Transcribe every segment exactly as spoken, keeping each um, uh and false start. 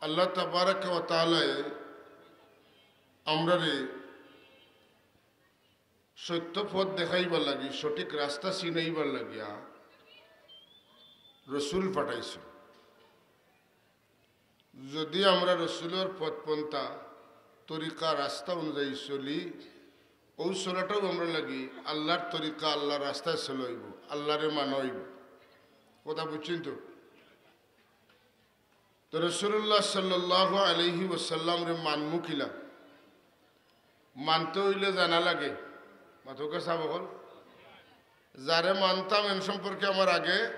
আল্লাহ তাবারাকা ওয়া তাআলায় আমরারে সত্য পথ দেখাইবার লাগি, সঠিক রাস্তা চিনাইবার লাগিয়া রসুল পাঠাইছইন। যদি আমরা রসুলর পথ পন্থা, তরিকা, রাস্তা অনুযায়ী চলি, অউ চলাটাও আমরার লাগি আল্লাহর তরিকা, আল্লাহর রাস্তায় চলা অইবো, আল্লাহরে মানা অইবো। কথা বুঝছইন তো? তো রাসূলুল্লাহ সাল্লাল্লাহু আলাইহি ওয়াসাল্লামরে মানমু কিলা? মানতে অইলে জানা লাগে। মাতউক্কা সাব অকল। যারে মানতাম এন সম্পর্কে আমার আগে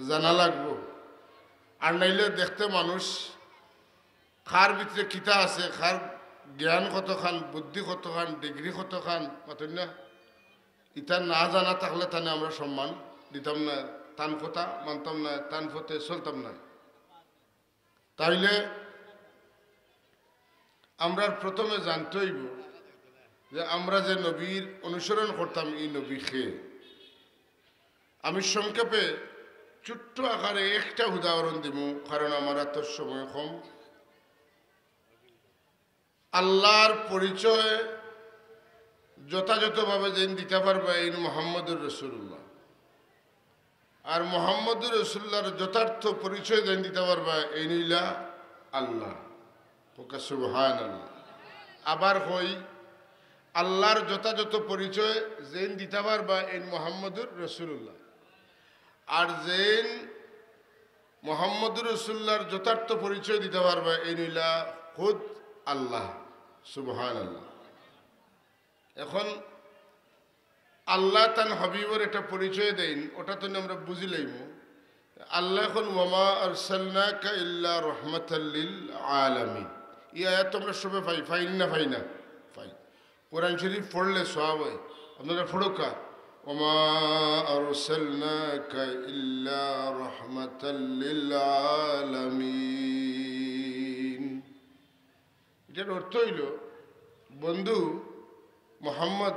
জানা লাগবো। আর নাইলে দেখতে মানুষ কার ভিতরে কিতা আছে, কার জ্ঞান কতখান, বুদ্ধি কতখান, ডিগ্রি কতখান, মাতইন না? ইতা না জানা থাকলে তানে আমরা সম্মান দিতাম না, তান কথা মানতাম না, তান পথে চলতাম না। তাইলে আমরার প্রথমে জানতে অইবো যে আমরা যে নবীর অনুসরণ করতাম, ই নবী কে? আমি সংক্ষেপে ছোট্ট আকারে একটা উদাহরণ দিমু, কারণ আমার আতো সময় কম। আল্লাহর পরিচয় যথাযথভাবে যেইন দিতা পারবা, এইন মুহাম্মদুর রাসূলুল্লাহ। আর মুহাম্মদুর রাসূলুল্লাহর যথার্থ পরিচয় যেইন দিতা পারবা, এইন অইলা আল্লাহ। কউক্কা সুবহানাল্লাহ। আবার কই, আল্লাহর যথাযথ পরিচয় যেইন দিতা পারবা, এইন মুহাম্মদুর রাসূলুল্লাহ। আর যেইন মুহাম্মদুর রাসূলুল্লাহর যথার্থ পরিচয় দিতা পারবা, এইন অইলা খুদ আল্লাহ। সুবহানাল্লাহ। এখন আল্লাহ তান হাবিবর একটা পরিচয় দেইন, ওটা তো আমরা বুঝি লাইমু। আল্লাহ এখন, "ওয়ামা আরসালনাকা ইল্লা রাহমাতাল লিল আলামিন।" ই আয়াত তো আমরা সবে পাই, পাই না, পাই না? পাই। কোরআন শরীফ পড়লে সওয়াব অয়। আপনারা পড়উক্কা, "ওয়ামা আরসালনাকা ইল্লা রাহমাতাল লিল আলামিন।" এটার অর্থ অইলো, বন্ধু মুহাম্মদ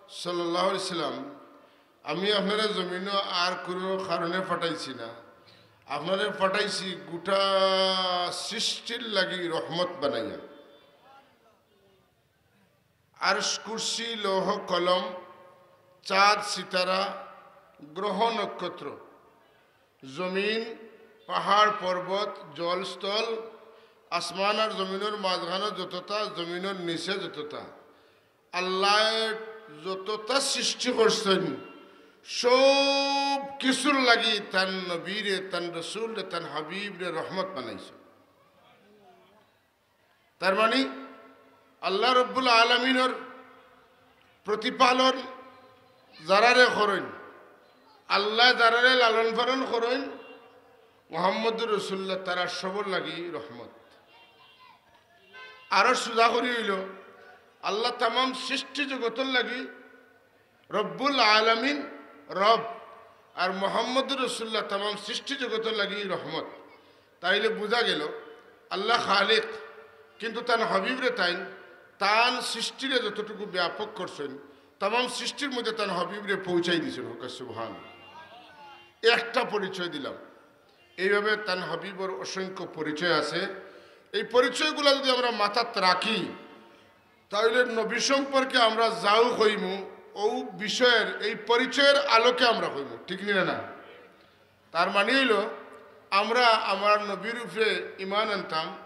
সাল্লাল্লাহু আলাইহি সাল্লাম, আমি আপনারে জমিনো আর কুনু কারণে পাঠাইছি না, আপনারে পাঠাইছি গোটা সৃষ্টির লাগি রহমত বানাইয়া। আরশ, কুরসি, লৌহ, কলম, চাঁদ, সিতারা, গ্রহ, নক্ষত্র, জমিন, পাহাড়, পর্বত, জল, স্থল, আসমান আর জমিনর মাঝখানো যততা, জমিনর নিচে যততা, আল্লায় যততা সৃষ্টি করছইন, সব কিছুর লাগি তান নবীরে, তান রসুলরে, তান হাবিবরে রহমত বানাইছইন। তার মানে আল্লাহ রব্বুল আলামিনর প্রতিপালন যারারে করইন, আল্লাহ যারারে লালন পালন করইন, মুহাম্মদুর রাসূলুল্লাহ তারা সবর লাগি রহমত। আরো সুজা করি অইলো, আল্লাহ তামাম সৃষ্টি জগতর লাগি রব্বুল আলামিন রব, আর মুহাম্মদুর রাসূলুল্লাহ তামাম সৃষ্টি জগতর লাগি রহমত। তাইলে বুঝা গেল আল্লাহ খালিক, কিন্তু তান হাবিবরে তাইন তান সৃষ্টিরে যতটুকু ব্যাপক করছইন, তামাম সৃষ্টির মধ্যে তান হাবিবরে পৌঁছাই দিছইন। কউক্কা সুবহান। একটা পরিচয় দিলাম, এইভাবে তান হাবিবর অসংখ্য পরিচয় আছে। এই পরিচয়গুলা যদি আমরা মাথাত রাখি, তাইলে নবী সম্পর্কে আমরা যাউ কইমু, অউ বিষয়র, এই পরিচয়র আলোকে আমরা কইমু, ঠিক নি না? তার মানে অইলো, আমরা আমার নবীর উপরে ঈমান আনতাম,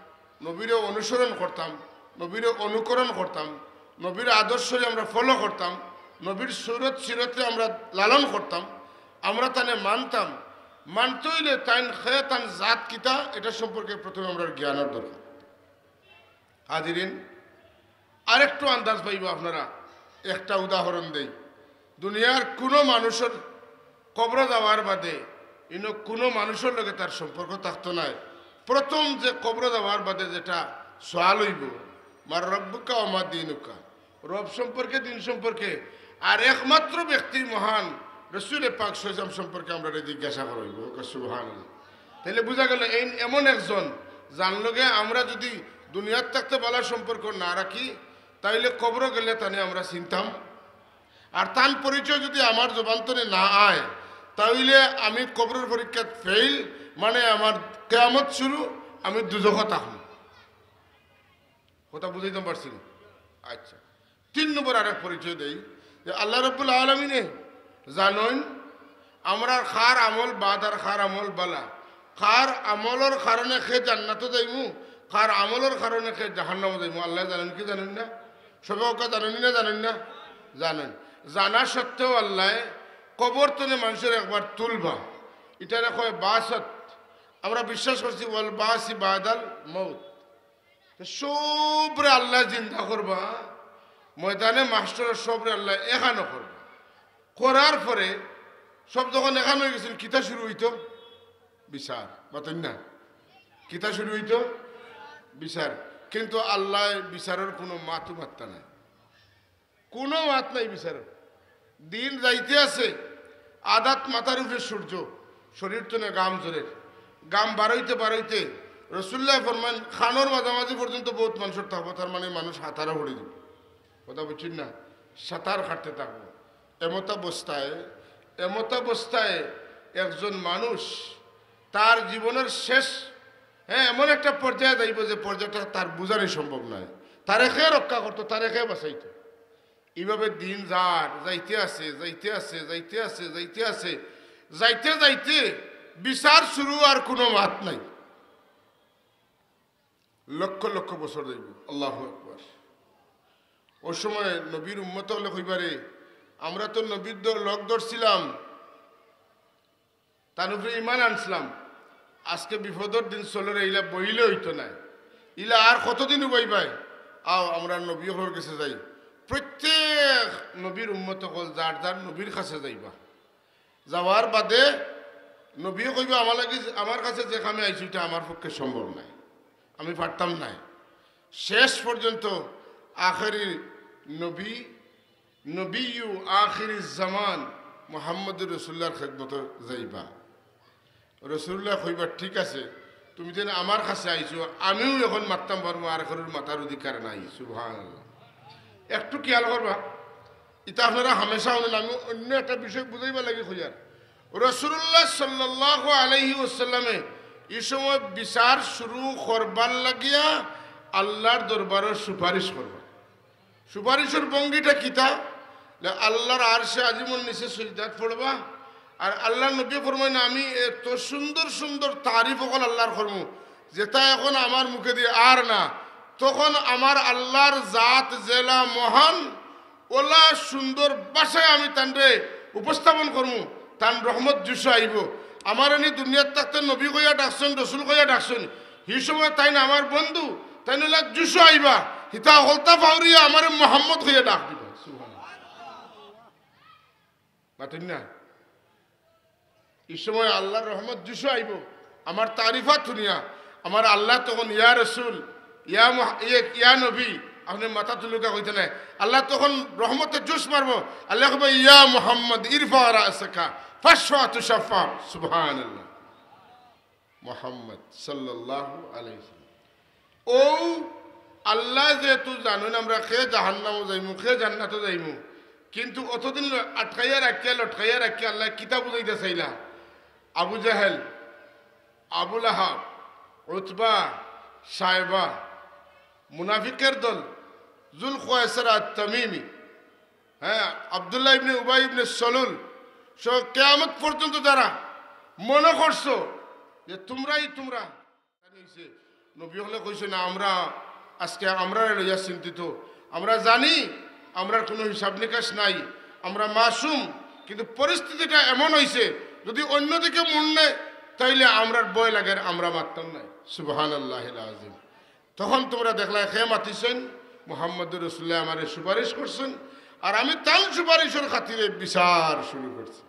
নবীরে অনুসরণ করতাম, নবীরে অনুকরণ করতাম, নবীর আদর্শরে আমরা ফলো করতাম, নবীর সুরত সিরতরে আমরা লালন করতাম, আমরা তানে মানতাম। মানতে অইলে তাইন কে, তান জাত কিতা, এটা সম্পর্কে প্রথমে আমরার জ্ঞানর দরকার। হাজিরিন, আরেকটু আন্দাজ পাইবা আপনারা। একটা উদাহরণ দেই, দুনিয়ার কুনু মানুষর কবরো যাওয়ার বাদে ইনো কুনু মানুষর লগে তার সম্পর্ক থাকতো নায়। প্রথম যে কবরো যাওয়ার বাদে যেটা সওয়াল অইবো, "মান রাব্বুকা ওয়া মা দীনুকা?" রব সম্পর্কে, দিন সম্পর্কে। আর একমাত্র ব্যক্তি মহান রসুলে পাক সাল্লাল্লাহু আলাইহি ওয়াসাল্লাম সম্পর্কে আমরারে জিজ্ঞাসা করা অইবো। কউক্কা সুবহানাল্লাহ। তাইলে বুঝা গেল, এইন এমন একজন যান লগে আমরা যদি দুনিয়াত থাকতে ভালা সম্পর্ক না রাখি, তাইলে কবরো গেলে তানে আমরা চিনতাম। আর তান পরিচয় যদি আমার জবান তনে না আয়, তাইলে আমি কবরর পরীক্ষাত ফেইল, মানে আমার কিয়ামত শুরু, আমি দুজখো থাকমু। কথা বুঝাইতাম পারছি নি? আচ্ছা, তিন নম্বর আরেক পরিচয় দেই যে আল্লাহ রাব্বুল আলামিনে জানইন আমরার কার আমল বাদ আর কার আমল বালা, কার আমলর কারণে কে জান্নাতো যাইমু, কার আমলর কারণে কে জাহান্নামো যাইমু। আল্লায় জানইন কি জানইন না? সবে কউক্কা জানইন না, জানইন না? জানইন। জানা সত্ত্বেও আল্লায় কবর তনে মানষরে একবার তুলবা, ইটারে কয় বাসত। আমরা বিশ্বাস করছি, "ওয়াল বাসি বাদাল মউত।" তে সবরে আল্লায় জিন্দা করবা, ময়দানে মাশরো সবরে আল্লায় একখানো করবা। করার পরে সব যখন একখান অইগেছইন, কিতা শুরু অইতো? বিচার। মাতইন না? কিতা শুরু অইতো? বিচার। কিন্তু আল্লায় বিচারর কুনু মাতও মাততা নায়, কুনু মাত নাই বিচারর। দিন যাইতে আছে, আদাত মাথার উপরে সূর্য, শরীর তনে ঘাম ঝরের, ঘাম বারইতে বারইতে রসুলুল্লায় ফরমাইন, কানর মাঝামাঝি পর্যন্ত বউত মানষর থাকবো, তার মানে মানুষ হাতারা পড়ি দিবো। কথা বুঝছইন না? সাঁতার কাটতে থাকবো। এমতাবস্থায়, এমতাবস্থায় একজন মানুষ তার জীবনর শেষ, হ্যাঁ, এমন একটা পর্যায়ে যাইবো যে পর্যায়টা তার বুঝানি সম্ভব নায়। তারে কে রক্ষা করতো, তারে কে বাঁচাইতো? এইভাবে দিন যার যাইতে আছে, যাইতে আছে, যাইতে আছে, যাইতে আছে, যাইতে যাইতে বিচার শুরু, আর কুনু মাত নাই। লক্ষ লক্ষ বছর যাইবো। আল্লাহু আকবার। ওই সময় নবীর উম্মত অকলে কইবা রে, আমরা তো নবীর দ-, লগ ধরছিলাম, তান উপরে ঈমান আনছিলাম, আজকে বিপদর দিন চলের, ইলা বইলে অইতো নায়, ইলা আর কতদিন উবাইবায়? আও, আমরা নবী অকলর গেছে যাই। প্রত্যেক নবীর উম্মত অকল যার যার নবীর কাছে যাইবা। যাওয়ার বাদে নবীয়ে কইবা, "আমার লাগি, আমার কাছে যে কামে আইছো, ইটা আমার পক্ষে সম্ভব নায়, আমি পারতাম নায়।" শেষ পর্যন্ত আখেরি নবী, নবিয়্যু আখিরি জামান মুহাম্মদুর রাসূলুল্লাহর খেদমতো যাইবা। রাসূলুল্লায় কইবা, "ঠিক আছে, তুমি যেন আমার কাছে আইছো, আমিও এখন মাততাম পারমু, আর কারোর মাতার অধিকার নাই।" সুবহানাল্লাহ। একটু খেয়াল করবা, ইটা আপনারা হামেশা হুনইন, আমি অইন্য একটা বিষয় বুঝাইবার লাগি কইয়ার। রাসূলুল্লাহ সাল্লাল্লাহু আলাইহি ওয়াসাল্লামে ই সময় বিচার শুরু করবার লাগিয়া আল্লাহর দরবারো সুপারিশ করবা। সুপারিশর ভঙ্গিটা কিতা? যে আল্লাহর আরশে আজিমর নিচে সিজদাত পড়বা, আর আল্লাহর নবীয়ে ফরমাইন, "আমি এত সুন্দর সুন্দর তারিফ অকল আল্লাহর করমু, যেটা এখন আমার মুখেদি আর না।" তখন আমার আল্লাহর জাত যেলা মহান, ওলা সুন্দর ভাষায় আমি তানরে উপস্থাপন করমু, তান রহমত জুশো আইবো। আমারে নি দুনিয়াত থাকতে নবী কইয়া ডাকছইন, রসুল কইয়া ডাকছইন, হি সময় তাইন আমার বন্ধু, তাইন ওলা জুশো আইবা, হিতা হকলতা ফাউরিয়া আমারে মোহাম্মদ কইয়া ডাক দিবা। সুবহানাল্লাহ। মাতইন না? ই সময় আল্লাহর রহমত জুশো আইবো। আমার তারিফাত হুনিয়া আমার আল্লায় তখন, "ইয়া রসুল, ইয়া মুহ-, ইয়ে, ইয়া নবী, আপনে মাথা তুলউক্কা কইতা নায়।" আল্লায় তখন রহমতে জুশ মারবো। আল্লায় কইবা, "ইয়া মুহাম্মদ, ইরফা রাসাকা, ফাশফা তুশাফা।" সুবহানাল্লাহ। মুহাম্মদ সাল্লাল্লাহু আলাইহি ওয়াসাল্লাম। ও আল্লায় যেহেতু জানইন আমরা কে জাহান্নামো যাইমু, কে জান্নাতো যাইমু, কিন্তু অতদিন ল-, আটকাইয়া রাখিয়া, লটকাইয়া রাখিয়া আল্লায় কিতা বুঝাইতা চাইলা? আবু জাহেল, আবু লাহাব, উতবা, সায়বা, মুনাফিকের দল, জুল খুয়াইসরা আত-তামিমি, হ্যাঁ, আব্দুল্লাহ ইবনে উবাই ইবনে সলুল সহ কিয়ামত পর্যন্ত যারা মনে করছো যে তোমরাই তোমরা, নবী অকলে কইছইন, "আমরা আজকে আমরারে লইয়া চিন্তিত, আমরা জানি আমরার কুনু হিসাব নিকাশ নাই, আমরা মাসুম, কিন্তু পরিস্থিতিটা এমন অইছে, যদি অন্যদিকে মুড় নেয়, তাইলে আমরার ভয় লাগের, আমরা মাততাম নায়।" সুবহানাল্লাহিল আজিম। তখন তোমরা দেখলায় কে মাতিছইন, মুহাম্মদুর রাসূলুল্লায় আমারে সুপারিশ করছইন, আর আমি তান সুপারিশর খাতিরে বিচার শুরু করছি।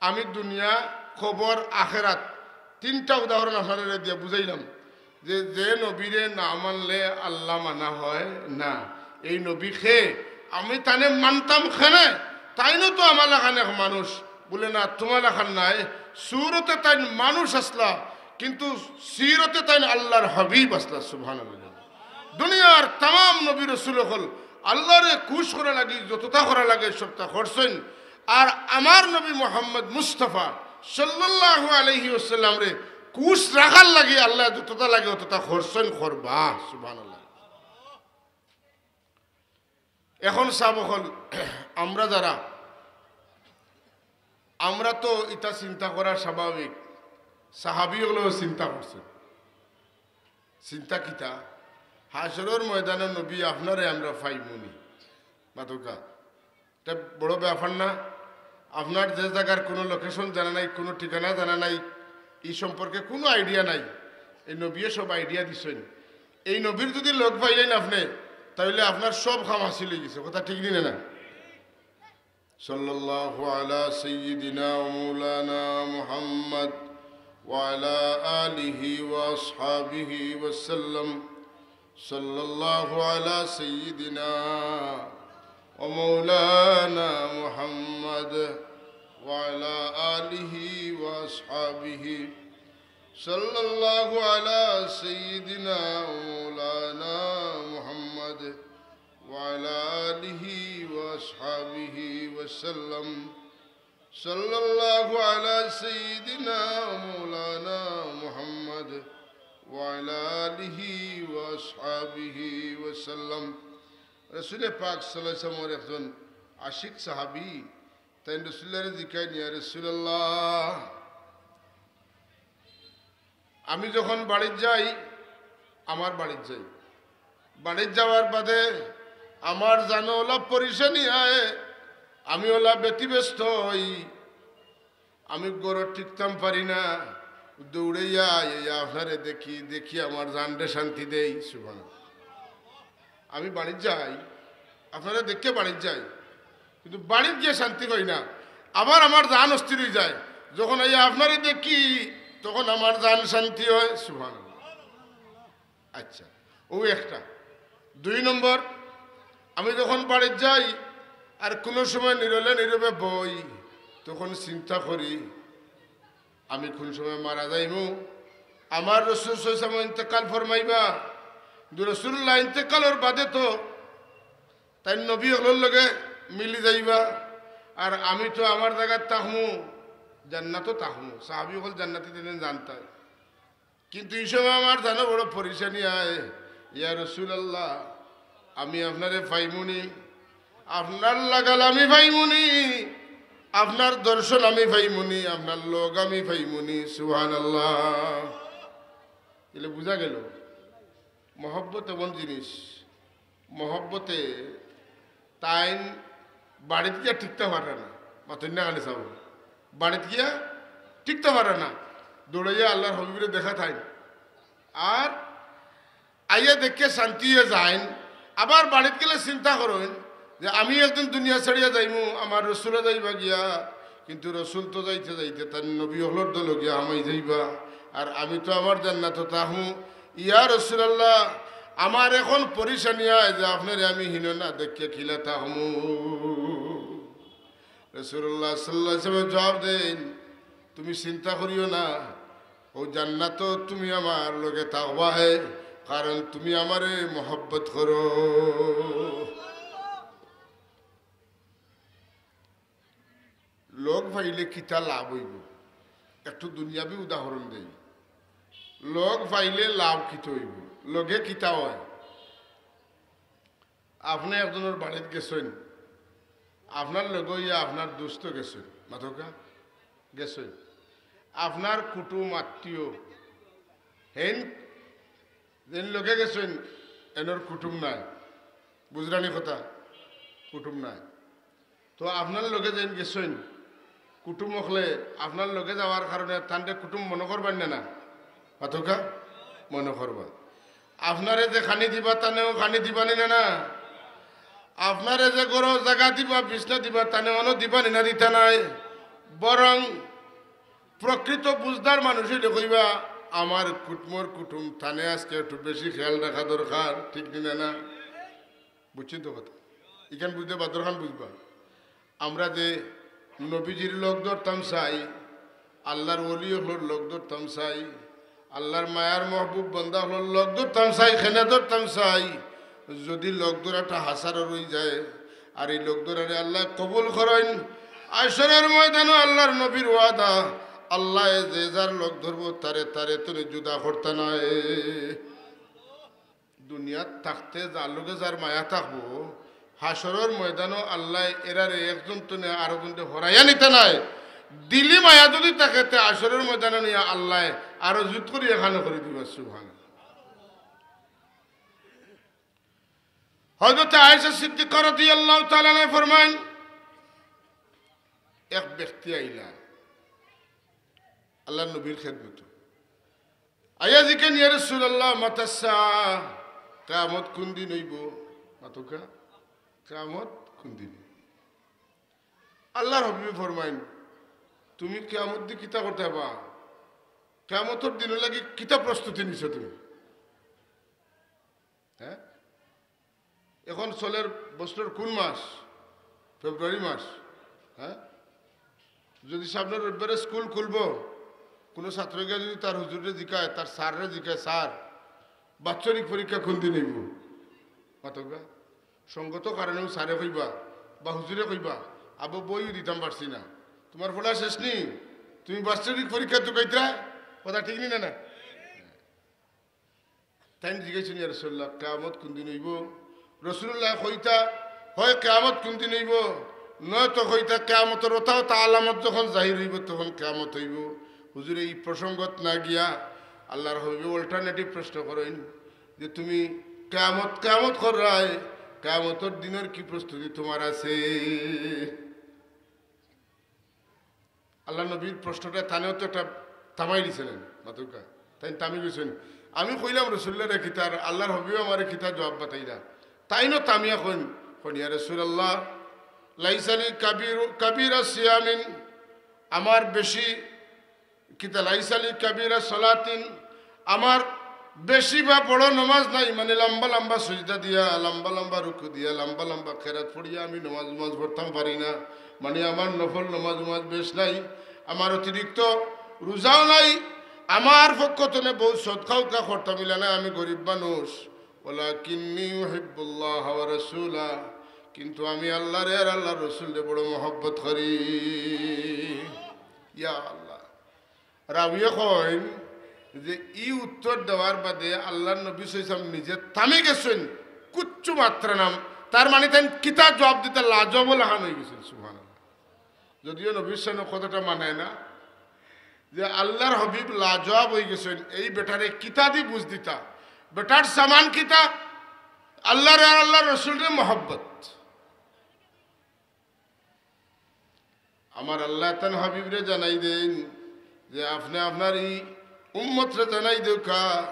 আমি দুনিয়া, কবর, আখেরাত, তিনটা উদাহরণ আপনারারে দিয়া বুঝাইলাম যে, যে নবীরে না মানলে আল্লাহ মানা হয় না। এই নবী কে আমি তানে মানতাম কেনে? তাইনও তো আমার লাখান এক মানুষ। বুলে, "না, তুমার লাখান নায়, সুরতে তাইন মানুষ আছলা, কিন্তু সিরতে তাইন আল্লাহর হাবিব আছলা।" সুবহানাল্লাহ। দুনিয়ার তামাম নবী রসুল অকল আল্লাহরে খুশ করা লাগি যতটা করা লাগে সবটা করছইন। আর আমার নবী মোহাম্মদ মুস্তাফা সাল্লাল্লাহু আলাইহি ওয়াসাল্লামরে খুশ রাখার লাগি আল্লায় যতটা লাগে অতটা খরচইন করবা। সুবহানাল্লাহ। এখন সাব অকল, আমরা যারা, আমরা তো ইতা চিন্তা করা স্বাভাবিক, সাহাবি অকলেও চিন্তা করছে। চিন্তা কিতা? হাশরর ময়দানো নবী আপনারে আমরা পাইমুনি। মাতউক্কা। এটা বড় ব্যাপার না? আপনার যে জাগার কুনু location জানা নাই, কুনু ঠিকানা জানা নাই, ই সম্পর্কে কুনু idea নাই, এই নবীয়ে সব idea দিছইন। এই নবীর যুদি লগ পাইলাইন আপনে, তাইলে আপনার সব কাম হাসিল অইগেছে। কথা ঠিক নি না? صلى الله على سيدنا ومولانا محمد وعلى آله وأصحابه وسلم. صلى الله على سيدنا ومولانا محمد وعلى آله وأصحابه. صلى الله على سيدنا ومولانا محمد وعلى آله وأصحابه وسلم. صلى الله على سيدنا ومولانا محمد وعلى آله وأصحابه وسلم. রসুলে পাক সাল্লাল্লাহু আলাইহি ওয়াসাল্লামর একজন আশিক সাহাবী, তাইন রসুলুল্লাহরে জিকাইন, "ইয়া রাসূলুল্লাহ, আমি যখন বাড়িত যাই, আমার বাড়িত যাই, বাড়িত যাওয়ার বাদে আমার জানো অলা পরেশানি আয়, আমি অলা ব্যতিব্যস্ত অই, আমি ঘরো টিকতাম পারি না, দৌড়াইয়া আইয়া আপনারে দেখি, দেখি আমার জানরে শান্তি দেই।" সুবহানাল্লাহ। আমি বাড়িত যাই, আপনারে দেখিয়া বাড়িত যাই, কিন্তু বাড়িত গিয়া শান্তি পাই না, আবার আমার জান অস্থির অইযায়। যখন আইয়া আপনারে দেখি, তখন আমার জান শান্তি অয়। সুবহানাল্লাহ। আচ্ছা, অউ একটা। দুই নম্বর, আমি যখন বাড়িত যাই আর কুনু সময় নিরলে নীরবে বই, তখন চিন্তা করি, আমি কুন সময় মারা যাইমু? আমার রসুল সাল্লাল্লাহু আলাইহি ওয়াসাল্লাম ইন্তেকাল ফরমাইবা, কিন্তু রসুলুল্লাহ ইন্তেকালর বাদে তো তাইন নবী অকলর লগে মিলি যাইবা, আর আমি তো আমার জাগাত থাকমু, জান্নাতো থাকমু। সাহাবী অকল জান্নাতি, তাইন জানতায়। কিন্তু ই সময় আমার জানো বড় পরেশানি আয়, "ইয়া রাসূলুল্লাহ, আমি আপনারে পাইমুনি, আপনার লাগাল আমি পাইমুনি, আপনার দর্শন আমি পাইমুনি, আপনার লগ আমি পাইমুনি।" সুবহানাল্লাহ। তাইলে বুঝা গেল, মহব্বত এমন জিনিস, মহব্বতে তাইন বাড়িত গিয়া টিকতা পাররা না। মাতইন না খালি সাব, বাড়িত গিয়া টিকতা পাররা না, দৌড়াইয়া আল্লার হাবিবরে দেখা তাইন। আর আইয়া দেখিয়া শান্তি অইয়া যাইন। আবার বাড়িত গেলে চিন্তা করইন যে আমি একদিন দুনিয়া ছাড়িয়া যাইমু, আমার রসুলও যাইবা গিয়া, কিন্তু রসুল তো যাইতে যাইতে তান নবী অকলর দলো গিয়া হামাই যাইবা, আর আমি তো আমার জান্নাতো থাকমু। ইয়া রাসূলুল্লাহ, আমার এখন পরেশানি অয় যে আপনারে আমি হিনো না দেখিয়া কিলা থাকমু। রাসূলুল্লাহ সাল্লাল্লাহু আলাইহি ওয়াসাল্লাম জবাব দেইন, "তুমি চিন্তা করিও না, অউ জান্নাতো তুমি আমার লগে থাকবায়, কারণ তুমি আমারে মহব্বত করো।" লগ পাইলে কিতা লাভ অইবো? একটু দুনিয়াবি উদাহরণ দেই। লগ পাইলে লাভ কিতা অইবো? লগে কিতা অয়? আপনে একজনর বাড়িত গেছইন, আপনার লগে অইয়া আপনার দোস্ত গেছইন, মাতউক্কা, গেছইন, আপনার কুটুম আত্মীয়, হেইন যেইন লগে গেছইন, এনর কুটুম নাই, বুঝরা নি কথা, কুটুম নাই। তো আপনার লগে যেইন গেছইন, কুটুম অকলে আপনার লগে যাওয়ার কারণে তানরে কুটুম মনো করবা নি না? মাতউক্কা, মনো করবা। আপনারে যে খানি দিবা, তানেও খানি দিবা নি না? আপনারে যে ঘরো জাগা দিবা, বিছনা দিবা, তানে অনো দিবা নি না, দিতা নায়? বরং প্রকৃত বুঝদার মানুষ অইলে কইবা, "আমার কুটুমর কুটুম, তানে আজকে একটু বেশি খেয়াল রাখা দরকার", ঠিক নি না? বুঝছইন তো কথা? ইখান বুঝলে বাদর খান বুঝবা। আমরা যে নবীজির লগ ধরতাম চাই, আল্লার ওলি অকলর লগ ধরতাম চাই, আল্লার মায়ার মহবুব বান্দা অকলর লগ ধরতাম চাই, কেনে ধরতাম চাই? যুদি লগ ধরাটা হাছারর অইযায়, আর ই লগ ধরারে আল্লায় কবুল করইন, হাশরর ময়দানো আল্লার নবীর ওয়াদা, আল্লায় যে যার লগ ধরবো, তারে তারে তুমি জুদা করতা নায়। দুনিয়াত থাকতে যার লগে যার মায়া থাকবো, হাশরর ময়দানো আল্লায় এরারে একজন তনে আরো জনরে হরাইয়া নিতা নায়। দিলি মায়া যদি থাকে, তে হাশরর ময়দানো নিয়া আল্লায় আরো জুত করি একখানো করি দিবা। সুবহানাল্লাহ। হযরত আয়েশা সিদ্দিকা রাদিয়াল্লাহু তাআলা আনহা ফরমাইন, এক ব্যক্তি আইলা আল্লাহর নবীর খেদমতো, আইয়া জিকাইন, "ইয়া রাসূলুল্লাহ, মাতা সাআ, কিয়ামত কুন দিন অইবো?" মাতউক্কা, কিয়ামত কুন দিন? আল্লাহর হাবিবে ফরমাইন, "তুমি কিয়ামত দি কিতা করতায় বা? কিয়ামতর দিনর লাগি কিতা প্রস্তুতি নিছো তুমি?" হ্যাঁ? এখন চলের বছরর কুন মাস? ফেব্রুয়ারি মাস। হ্যাঁ? যদি সামনের রবিবারে স্কুল খুলবো, কুনু ছাত্র গিয়া যদি তার হুজুররে জিকায়, তার স্যাররে জিকায়, "স্যার, বাৎসরিক পরীক্ষা কুন দিন অইবো?" মাতউক্কা। সঙ্গত কারণেউ স্যারে কইবা বা হুজুরে কইবা, "আবো, বইউ দিতাম পারছি না, তুমার পড়া শেষ নি, তুমি বাৎসরিক পরীক্ষা তুকাইতায়?" কথা ঠিক নি না, না? তাইন জিগাইছইন, "ইয়া রাসূলুল্লাহ, কিয়ামত কুন দিন অইবো?" রাসূলুল্লায় কইতা, "হয় কিয়ামত কুন দিন অইবো, নয়তো কইতা কিয়ামতর অতা অতা আলামত যখন জাহির অইবো, তখন কিয়ামত অইবো।" হুজুরে ই প্রসঙ্গত না গিয়া আল্লাহর হাবিবে alternative প্রশ্ন করইন যে, "তুমি কিয়ামত, কিয়ামত কররায়, কিয়ামতর দিনর কি প্রস্তুতি তুমার আছে?" আল্লাহর নবীর প্রশ্নটা তানেও তো একটা থামাই দিছইন, মাতউক্কা। তাইন থামি গেছইন। আমি কইলাম, "রাসূলুল্লাহরে কিতা, আল্লাহর হাবিবে আমারে কিতা জবাব বাতাইলা?" তাইনও থামিয়া কইন, কইন, "ইয়া রাসূলুল্লাহ, লাইসা লি কাবিরু, কাবিরা সিয়ামিন, আমার বেশি কিতা, লাইসা লি কাবিরা সালাতিন, আমার বেশি বা বড় নমাজ নাই, মানে লম্বা লম্বা সজদা দিয়া, লম্বা লম্বা রুকু দিয়া, লম্বা লম্বা কেরাত পড়িয়া আমি নমাজ, নমাজ পড়তাম পারি না, মানে আমার নফল নমাজ, নমাজ বেশ নাই, আমার অতিরিক্ত রোজাও নাই, আমার পক্ষ তনে বউত সদকা উদকা করতাম ইলা নাই, আমি গরিব মানুষ। ওয়ালাকিন্নী উহিব্বুল্লাহ ওয়া রাসূলা, কিন্তু আমি আল্লাহরে আর আল্লাহর রসুলরে বড় মহব্বত করি।" ইয়া আল্লাহ। রাবিয়ে কইন যে ই উত্তর দেওয়ার বাদে আল্লাহর নবী সাল্লাল্লাহু আলাইহি ওয়াসাল্লাম নিজে থামি গেছইন, কুচ্ছু মাতরা না। তার মানে তাইন কিতা জবাব দিতা, লাজবাব লাখান অই গেছইন। সুবহানাল্লাহ। যদিও নবীর শানো কথাটা মানায় না, যে আল্লাহর হাবিব লাজবাব অই গেছইন, এই বেটারে কিতা দি বুঝ দিতা, বেটার সামান কিতা, আল্লাহরে আর আল্লাহর রসুলরে মহব্বত। আমার আল্লাহ তান হাবিবরে জানাই দেইন যে আপনে আপনার ই উম্মতরে জানাই দেউক্কা,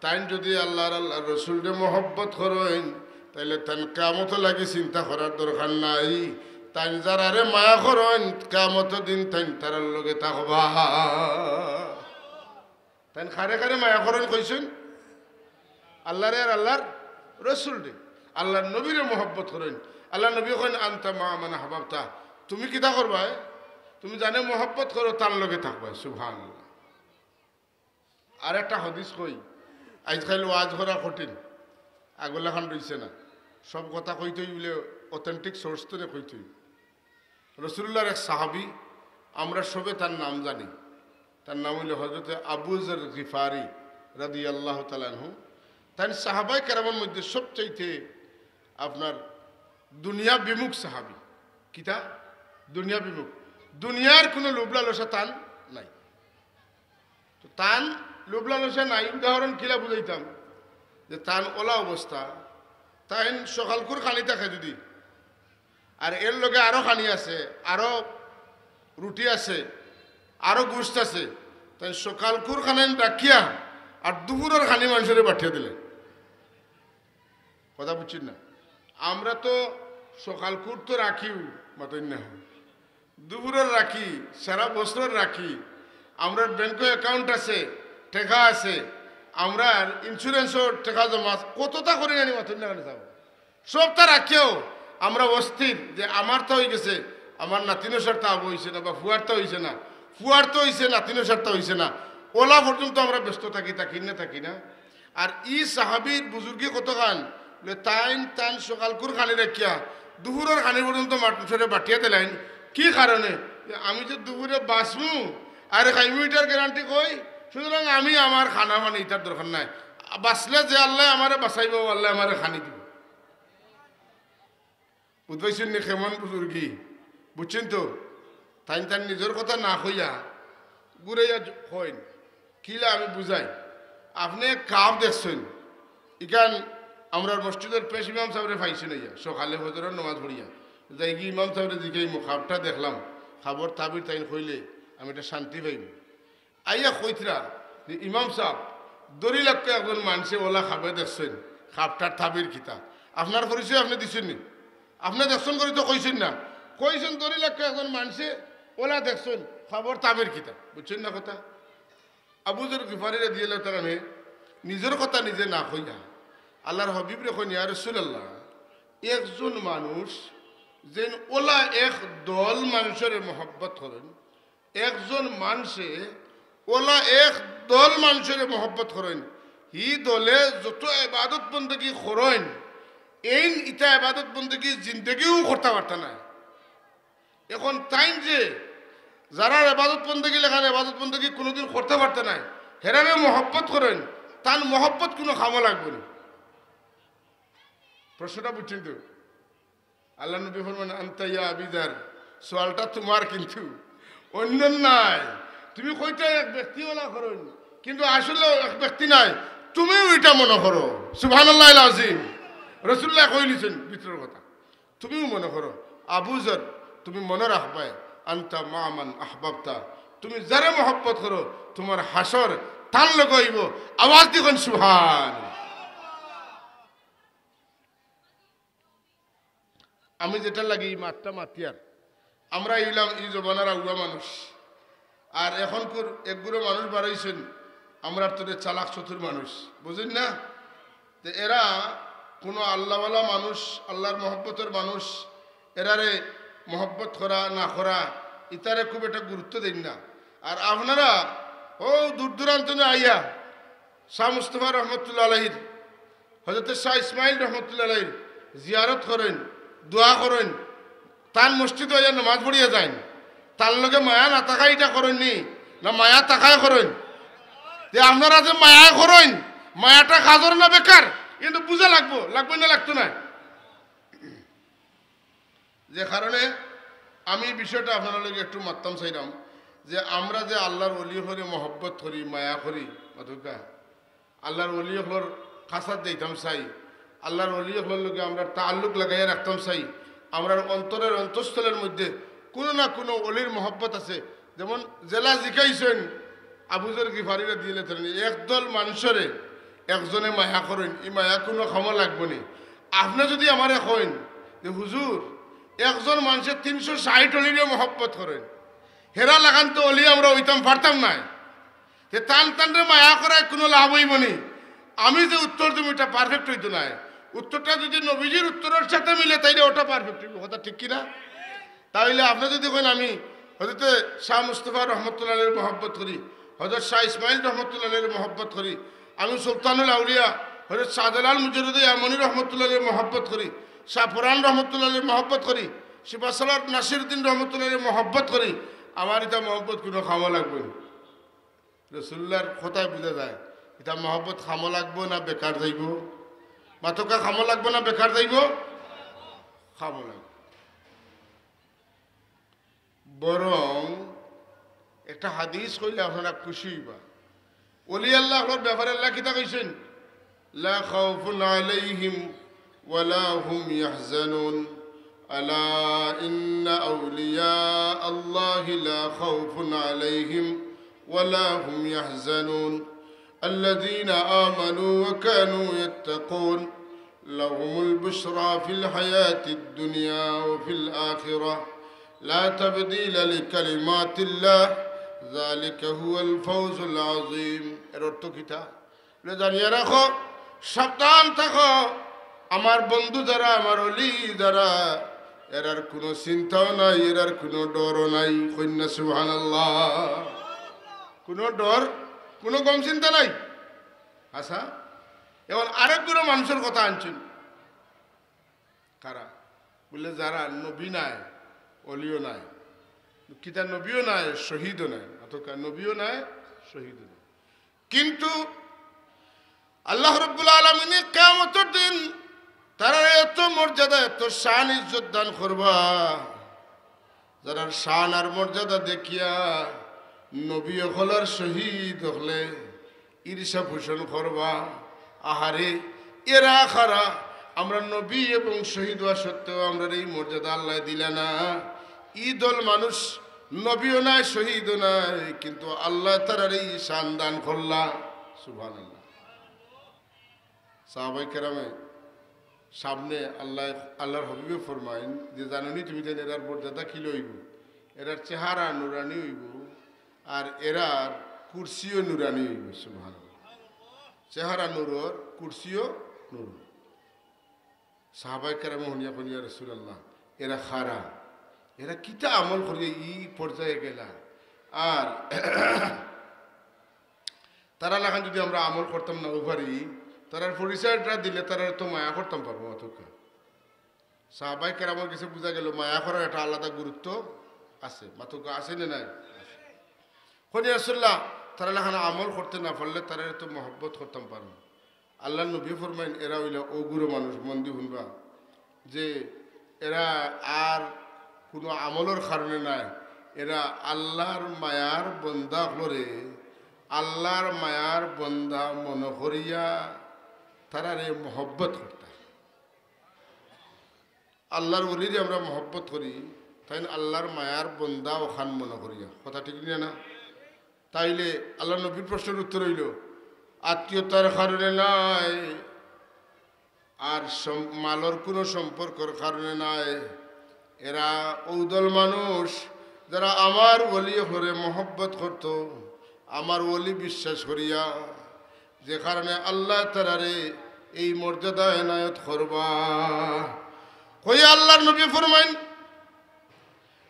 তাইন যদি আল্লাহর, আল্লাহর রসুলরে মহব্বত করইন, তাইলে তান কিয়ামতর লাগি চিন্তা করার দরকার নাই। তাইন যারারে মায়া করইন, কিয়ামতর দিন তাইন তারার লগে থাকবা। তাইন কারে কারে মায়া করইন কইছইন? আল্লাহরে আর আল্লাহর রসুলরে, আল্লাহর নবীরে মহব্বত করইন। আল্লাহর নবী কইন, "আনতা মাআ মান আহবাবতা।" তুমি কিতা করবায়? তুমি যানে মহব্বত করো, তার লগে থাকবায়। সুবহানাল্লাহ। আর একটা হাদিস কই, আইজকাইল ওয়াজ করা কঠিন, আগর লাখান রইছে না। সব কথা কইতে অইলে authentic source তনে কইতে অইবো। রসুলুল্লাহর এক সাহাবী, আমরা সবে তার নাম জানি, তার নাম অইল হযরতে আবু যর গিফারি রাদিয়াল্লাহু তাআলা আনহু। তাইন সাহাবায়ে কেরামর মধ্যে সবচাইতে আপনার দুনিয়া বিমুখ সাহাবী। কিতা? দুনিয়া বিমুখ। দুনিয়ার কুনু লোভ লালসা তান নাই। তো তান লোভ লালসা নাই, উদাহরণ কিলা বুঝাইতাম, যে তান অলা অবস্থা, তাইন সকালকুর খানি থাকে যদি, আর এর লগে আরো খানি আছে, আরো রুটি আছে, আরো গোস্ত আছে, তাইন সকালকুর খানি রাখিয়া আর দুপুরর খানি মানষরে বাটিয়া দিলে। কথা বুঝছইন না? আমরা তো সকালকুর তো রাখিউ, মাতইন না, দুপুরর রাখি, সারা বছরর রাখি, আমরার ব্যাংকো account আছে, টেকা আছে, আমরার insurance-ও টেকা জমা আছে, কততা করি নানি, মাতইন না কেনে? সবতা রাখিয়াও আমরা অস্থির যে আমারতা অইগেছে, আমার নাতিনশারতা আবো অইছে না, বা ফুয়ারতা অইছে না, ফুয়ারতা অইছে, নাতিনশারতা অইছে না, অলা পর্যন্ত আমরা ব্যস্ত থাকি, থাকি না, থাকি না? আর ই সাহাবীর বুজুর্গি কতখান, বলে, তাইন তান সকালকুর খানি রাখিয়া দুপুরর খানি পর্যন্ত মানষরে বাটিয়া দিলাইন। কি কারণে? যে আমি যে দুপুরে বাঁচমু, আরে খাইমু ইটার গ্যারান্টি কই? সুতরাং আমি আমার খানা পানি ইতার দরকার নাই। বাঁচলে যে আল্লায় আমারে বাঁচাইবো, আল্লায় আমারে খানি দিবো। বুঝবাইছইন নি কেমন বুজুর্গি? বুঝছইন তো? তাইন তান নিজর কথা না কইয়া ঘুরাইয়া জ-, কইন। কিলা আমি বুঝাই। আপনে কাব দেখছইন? ইখান আমরার মসজিদর পেশ ইমাম সাবরে পাইছইন আইয়া, সকালে ফজরর নমাজ পড়িয়া। যাইগি ইমাম সাবরে জিগাইমু, কাবটা দেখলাম, কাবর তাবির তাইন কইলে আমি একটা শান্তি পাইমু। আইয়া কইতরা যে, "ইমাম সাব, ধরি লাউক্কা একজন মানষে অলা কাবে দেখছইন, কাবটার তাবির কিতা?" আপনার পরিচয় আপনে দিছইন নি? আপনে দেখছইন করি তো কইছইন না। কইছইন, "ধরি লাউক্কা একজন মানষে অলা দেখছইন, কাবর তাবির কিতা?" বুঝছইন না কথা? আবু যর গিফারি রাদিয়াল্লাহু তাআলা আনহু নিজর কথা নিজে না কইয়া আল্লাহর হাবিবরে কইন, "ইয়া রাসূলুল্লাহ, একজন মানুষ যেইন অলা এক দল মানষরে মহব্বত করইন, একজন মানষে অলা এক দল মানষরে মহব্বত করইন, হি দলে যত ইবাদত বন্দেগি করইন, এইন ইতা ইবাদত বন্দেগি জিন্দেগিও করতা পারতা নায়।" এখন তাইন যে যারার ইবাদত বন্দেগি লাখান ইবাদত বন্দেগি কুনুদিন করতা পারতা নায়, হেরারে মহব্বত করইন, তান মহব্বত কুনু কামো লাগবো নি? প্রশ্নটা বুঝছইন তো? আল্লাহর নবী ফরমান, "আনতা ইয়া আবি যার", সওয়ালটা তুমার, কিন্তু অইন্যর নায়। তুমি কইতায় এক ব্যক্তি অলা করইন, কিন্তু আসলে এক ব্যক্তি নায়, তুমিও ইটা মনো করো। সুবহানাল্লাহিল আযীম। রাসূলুল্লায় কইলিছইন ভিতরর কথা। তুমিও মনো করো, আবু যর, তুমি মনো রাখবায়, "আনতা মা'আ মান আহবাবতা", তুমি যারে মহব্বত করো, তুমার হাশর তান লগে অইবো। আওয়াজ দি কইন সুবহান। আমি যেটার লাগি ই মাতটা মাতিয়ার, আমরা অইলাম ই জমানার আউয়া মানুষ, আর এখনকুর একগুলো মানুষ বারইছইন আমরার তরে চালাক চতুর মানুষ, বুঝইন না? তে এরা কুনু আল্লাহওয়ালা মানুষ, আল্লাহর মহব্বতর মানুষ, এরারে মহব্বত করা না করা, ইতারে খুব একটা গুরুত্ব দেইন না। আর আপনারা অউ দূর দূরান্ত নু আইয়া শাহ মুস্তফা রহমতুল্লাহ আলাইহির, হযরতে শাহ ইসমাইল রহমতুল্লাহ আলাইহির জিয়ারত করইন, দোয়া করইন, তান মসজিদো আইয়া নমাজ পড়িয়া যাইন, তান লগে মায়া না থাকায় ইটা করইন নি, না মায়া থাকায় করইন? তে আপনারা যে মায়ায় করইন, মায়াটা কাজর না বেকার, কিন্তু বুঝা লাগবো, লাগবো না লাগতো না? যে কারণে আমি ই বিষয়টা আপনারার লগে একটু মাততাম চাইলাম যে আমরা যে আল্লাহর ওলি অকলরে মহব্বত করি, মায়া করি, মাতউক্কা, আল্লাহর ওলি অকলর কাছাত যাইতাম চাই, আল্লাহর ওলি অকলর লগে আমরা তাল্লুক লাগাইয়া রাখতাম চাই, আমরার অন্তরের অন্তঃস্থলের মধ্যে কুনু না কুনু ওলির মহব্বত আছে। যেমন যেলা জিকাইছইন আবু যর গিফারি রাদিয়াল্লাহু তাআলা আনহু, একদল মানষরে একজনে মায়া করইন, ই মায়া কুনু কামো লাগবো নি? আপনে যুদি আমারে কইন যে, "হুজুর, একজন মানষে তিনশো ষাইট ওলিরে মহব্বত করইন, হেরা লাখান তো ওলি আমরা অইতাম পারতাম নায়, তে তান তানরে মায়া করায় কুনু লাভ অইবো নি?" আমি যে উত্তর দিমু, ইটা perfect অইতো নায়। উত্তরটা যুদি নবীজির উত্তরর সাথে মিলে, তাইলে ওটা perfect অইবো। কথা ঠিক কি না? তা অইলে আপনে যুদি কইন আমি হযরতে শাহ মুস্তফা রহমতুল্লাহ আলাইহির মহব্বত করি, হযরত শাহ ইসমাইল রহমতুল্লাহ আলাইহির মহব্বত করি, আমি সুলতানুল আউলিয়া হযরত শাহজালাল মুজাররদে ইয়ামনি রহমতুল্লাহ আলাইহির মহব্বত করি, শাহ ফরান রহমতুল্লাহ আলাইহির মহব্বত করি, শিবাসালার নাসিরুদ্দিন রহমতুল্লাহ আলাইহির মহব্বত করি, আমার ইতা মহব্বত কুনু কামো লাগবো নি। রাসূলুল্লাহর কথায় বুঝা যায়, ইতা মহব্বত কামো লাগবো না বেকার যাইবো? মাতউক্কা, কামো লাগবো না বেকার যাইবো? কামো লাগবো। বরং একটা হাদিস কইলে আপনারা খুশি অইবা। ওলি আল্লাহ অকলর ব্যাপারে আল্লায় কিতা কইছইন? লা খাউফুন আলাইহিম ওয়া লা হুম ইয়াহজানুন। আলা ইন্না আউলিয়া আল্লাহি লা খাউফুন আলাইহিম ওয়া লা হুম ইয়াহজানুন। আল্লাযীনা আমানু ওয়া কানু ইয়াত্তাকুন। লাহুমুল বুশরা ফিল হায়াতিদ দুনিয়া ওয়া ফিল আখিরাহ। লা তাবদীলা লিকালিমাতিল্লাহ। যালিকা হুয়াল ফাউজুল আযীম। এর অর্থ কিতা? বলে, জানিয়া রাখো, সাবধান থাকো, আমার বন্ধু যারা, আমার ওলি যারা, এরার কুনু চিন্তাও নাই, এরার কুনু ডরও নাই। কইন না সুবহানাল্লাহ। কুনু ডর, কুনু গম চিন্তা নাই। আচ্ছা, এখন আরেক গুরু মানুষর কথা আনছইন। কারা? বলে, যারা নবী নায়, ওলিও নায়, কিতা নবীও নায়, শহীদও নায়। অতকা নবীও নাই, শহীদও নাই। কিন্তু আল্লাহ রব্বুল আলামিনে কিয়ামতর দিন তারার এত মর্যাদা, এত শান ইজ্জত দান করবা, যারার শান আর মর্যাদা দেখিয়া নবী অকল আর শহীদ অকলে ঈর্ষা পোষণ করবা। আহারে, এরা কারা? আমরা নবী এবং শহীদ অওয়া সত্ত্বেও আমরারে এই মর্যাদা আল্লায় দিলা না। ই দল মানুষ নবীও নাই, শহীদও নাই, কিন্তু আল্লায় তারারে ই শান দান করলা। সুবহানাল্লাহ। সাহাবায়ে কেরামে সামনে আল্লাহ, আল্লাহর হাবিবে ফরমাইন যে, "জানো নি তুমি তাইন এরার মর্যাদা কিলা অইবো? এরার চেহারা নুরানি অইবো, আর এরার কুরসিও নুরানি অইবো।" সুবহানাল্লাহ। চেহারা নূরর, কুরসিও নূর। সাহাবায়ে কেরামে হুনিয়া কইন, "ইয়া রাসূলুল্লাহ, এরা কারা? এরা কিতা আমল করিয়া ই পর্যায়ে গেলা?" আর তারার লাখান যুদি আমরা আমল করতাম না পারি, তারার পরিচয়টা দিলে তারারে তো মায়া করতাম পারবো, অতকা। সাহাবায়ে কেরামর গেছে বুঝা গেল মায়া করার একটা আলাদা গুরুত্ব আছে, মাতকা আছে না নাই? কইন, "ইয়া রাসূলুল্লাহ, তারার লাখান আমল করতে না পারলে তারারে তো মহব্বত করতাম পারমু।" আল্লাহর নবী ফরমাইন, "এরা অইলা অউ গুরু মানুষ, মন দি হুনবা, যে এরা আর কুনু আমলর কারণে নায়, এরা আল্লাহর মায়ার বন্দা অকলরে, আল্লাহর মায়ার বন্দা মনো করিয়া তারারে মহব্বত করতা।" আল্লাহর ওলিরে আমরা মহব্বত করি, তাইন আল্লাহর মায়ার বন্দা অখান মনো করিয়া। কথা ঠিক নি না? তাইলে আল্লাহর নবীর প্রশ্নর উত্তর অইলো, আত্মীয়তার কারণে নায়, আর সম-, মালর কুনু সম্পর্কর কারণে নায়। এরা অউ দল মানুষ, যারা আমার ওলি অকলরে মহব্বত করতো, আমার ওলি বিশ্বাস করিয়া, যে কারণে আল্লায় তারারে এই মর্যাদা এনায়েত করবা। কইয়া আল্লাহর নবী ফরমাইন,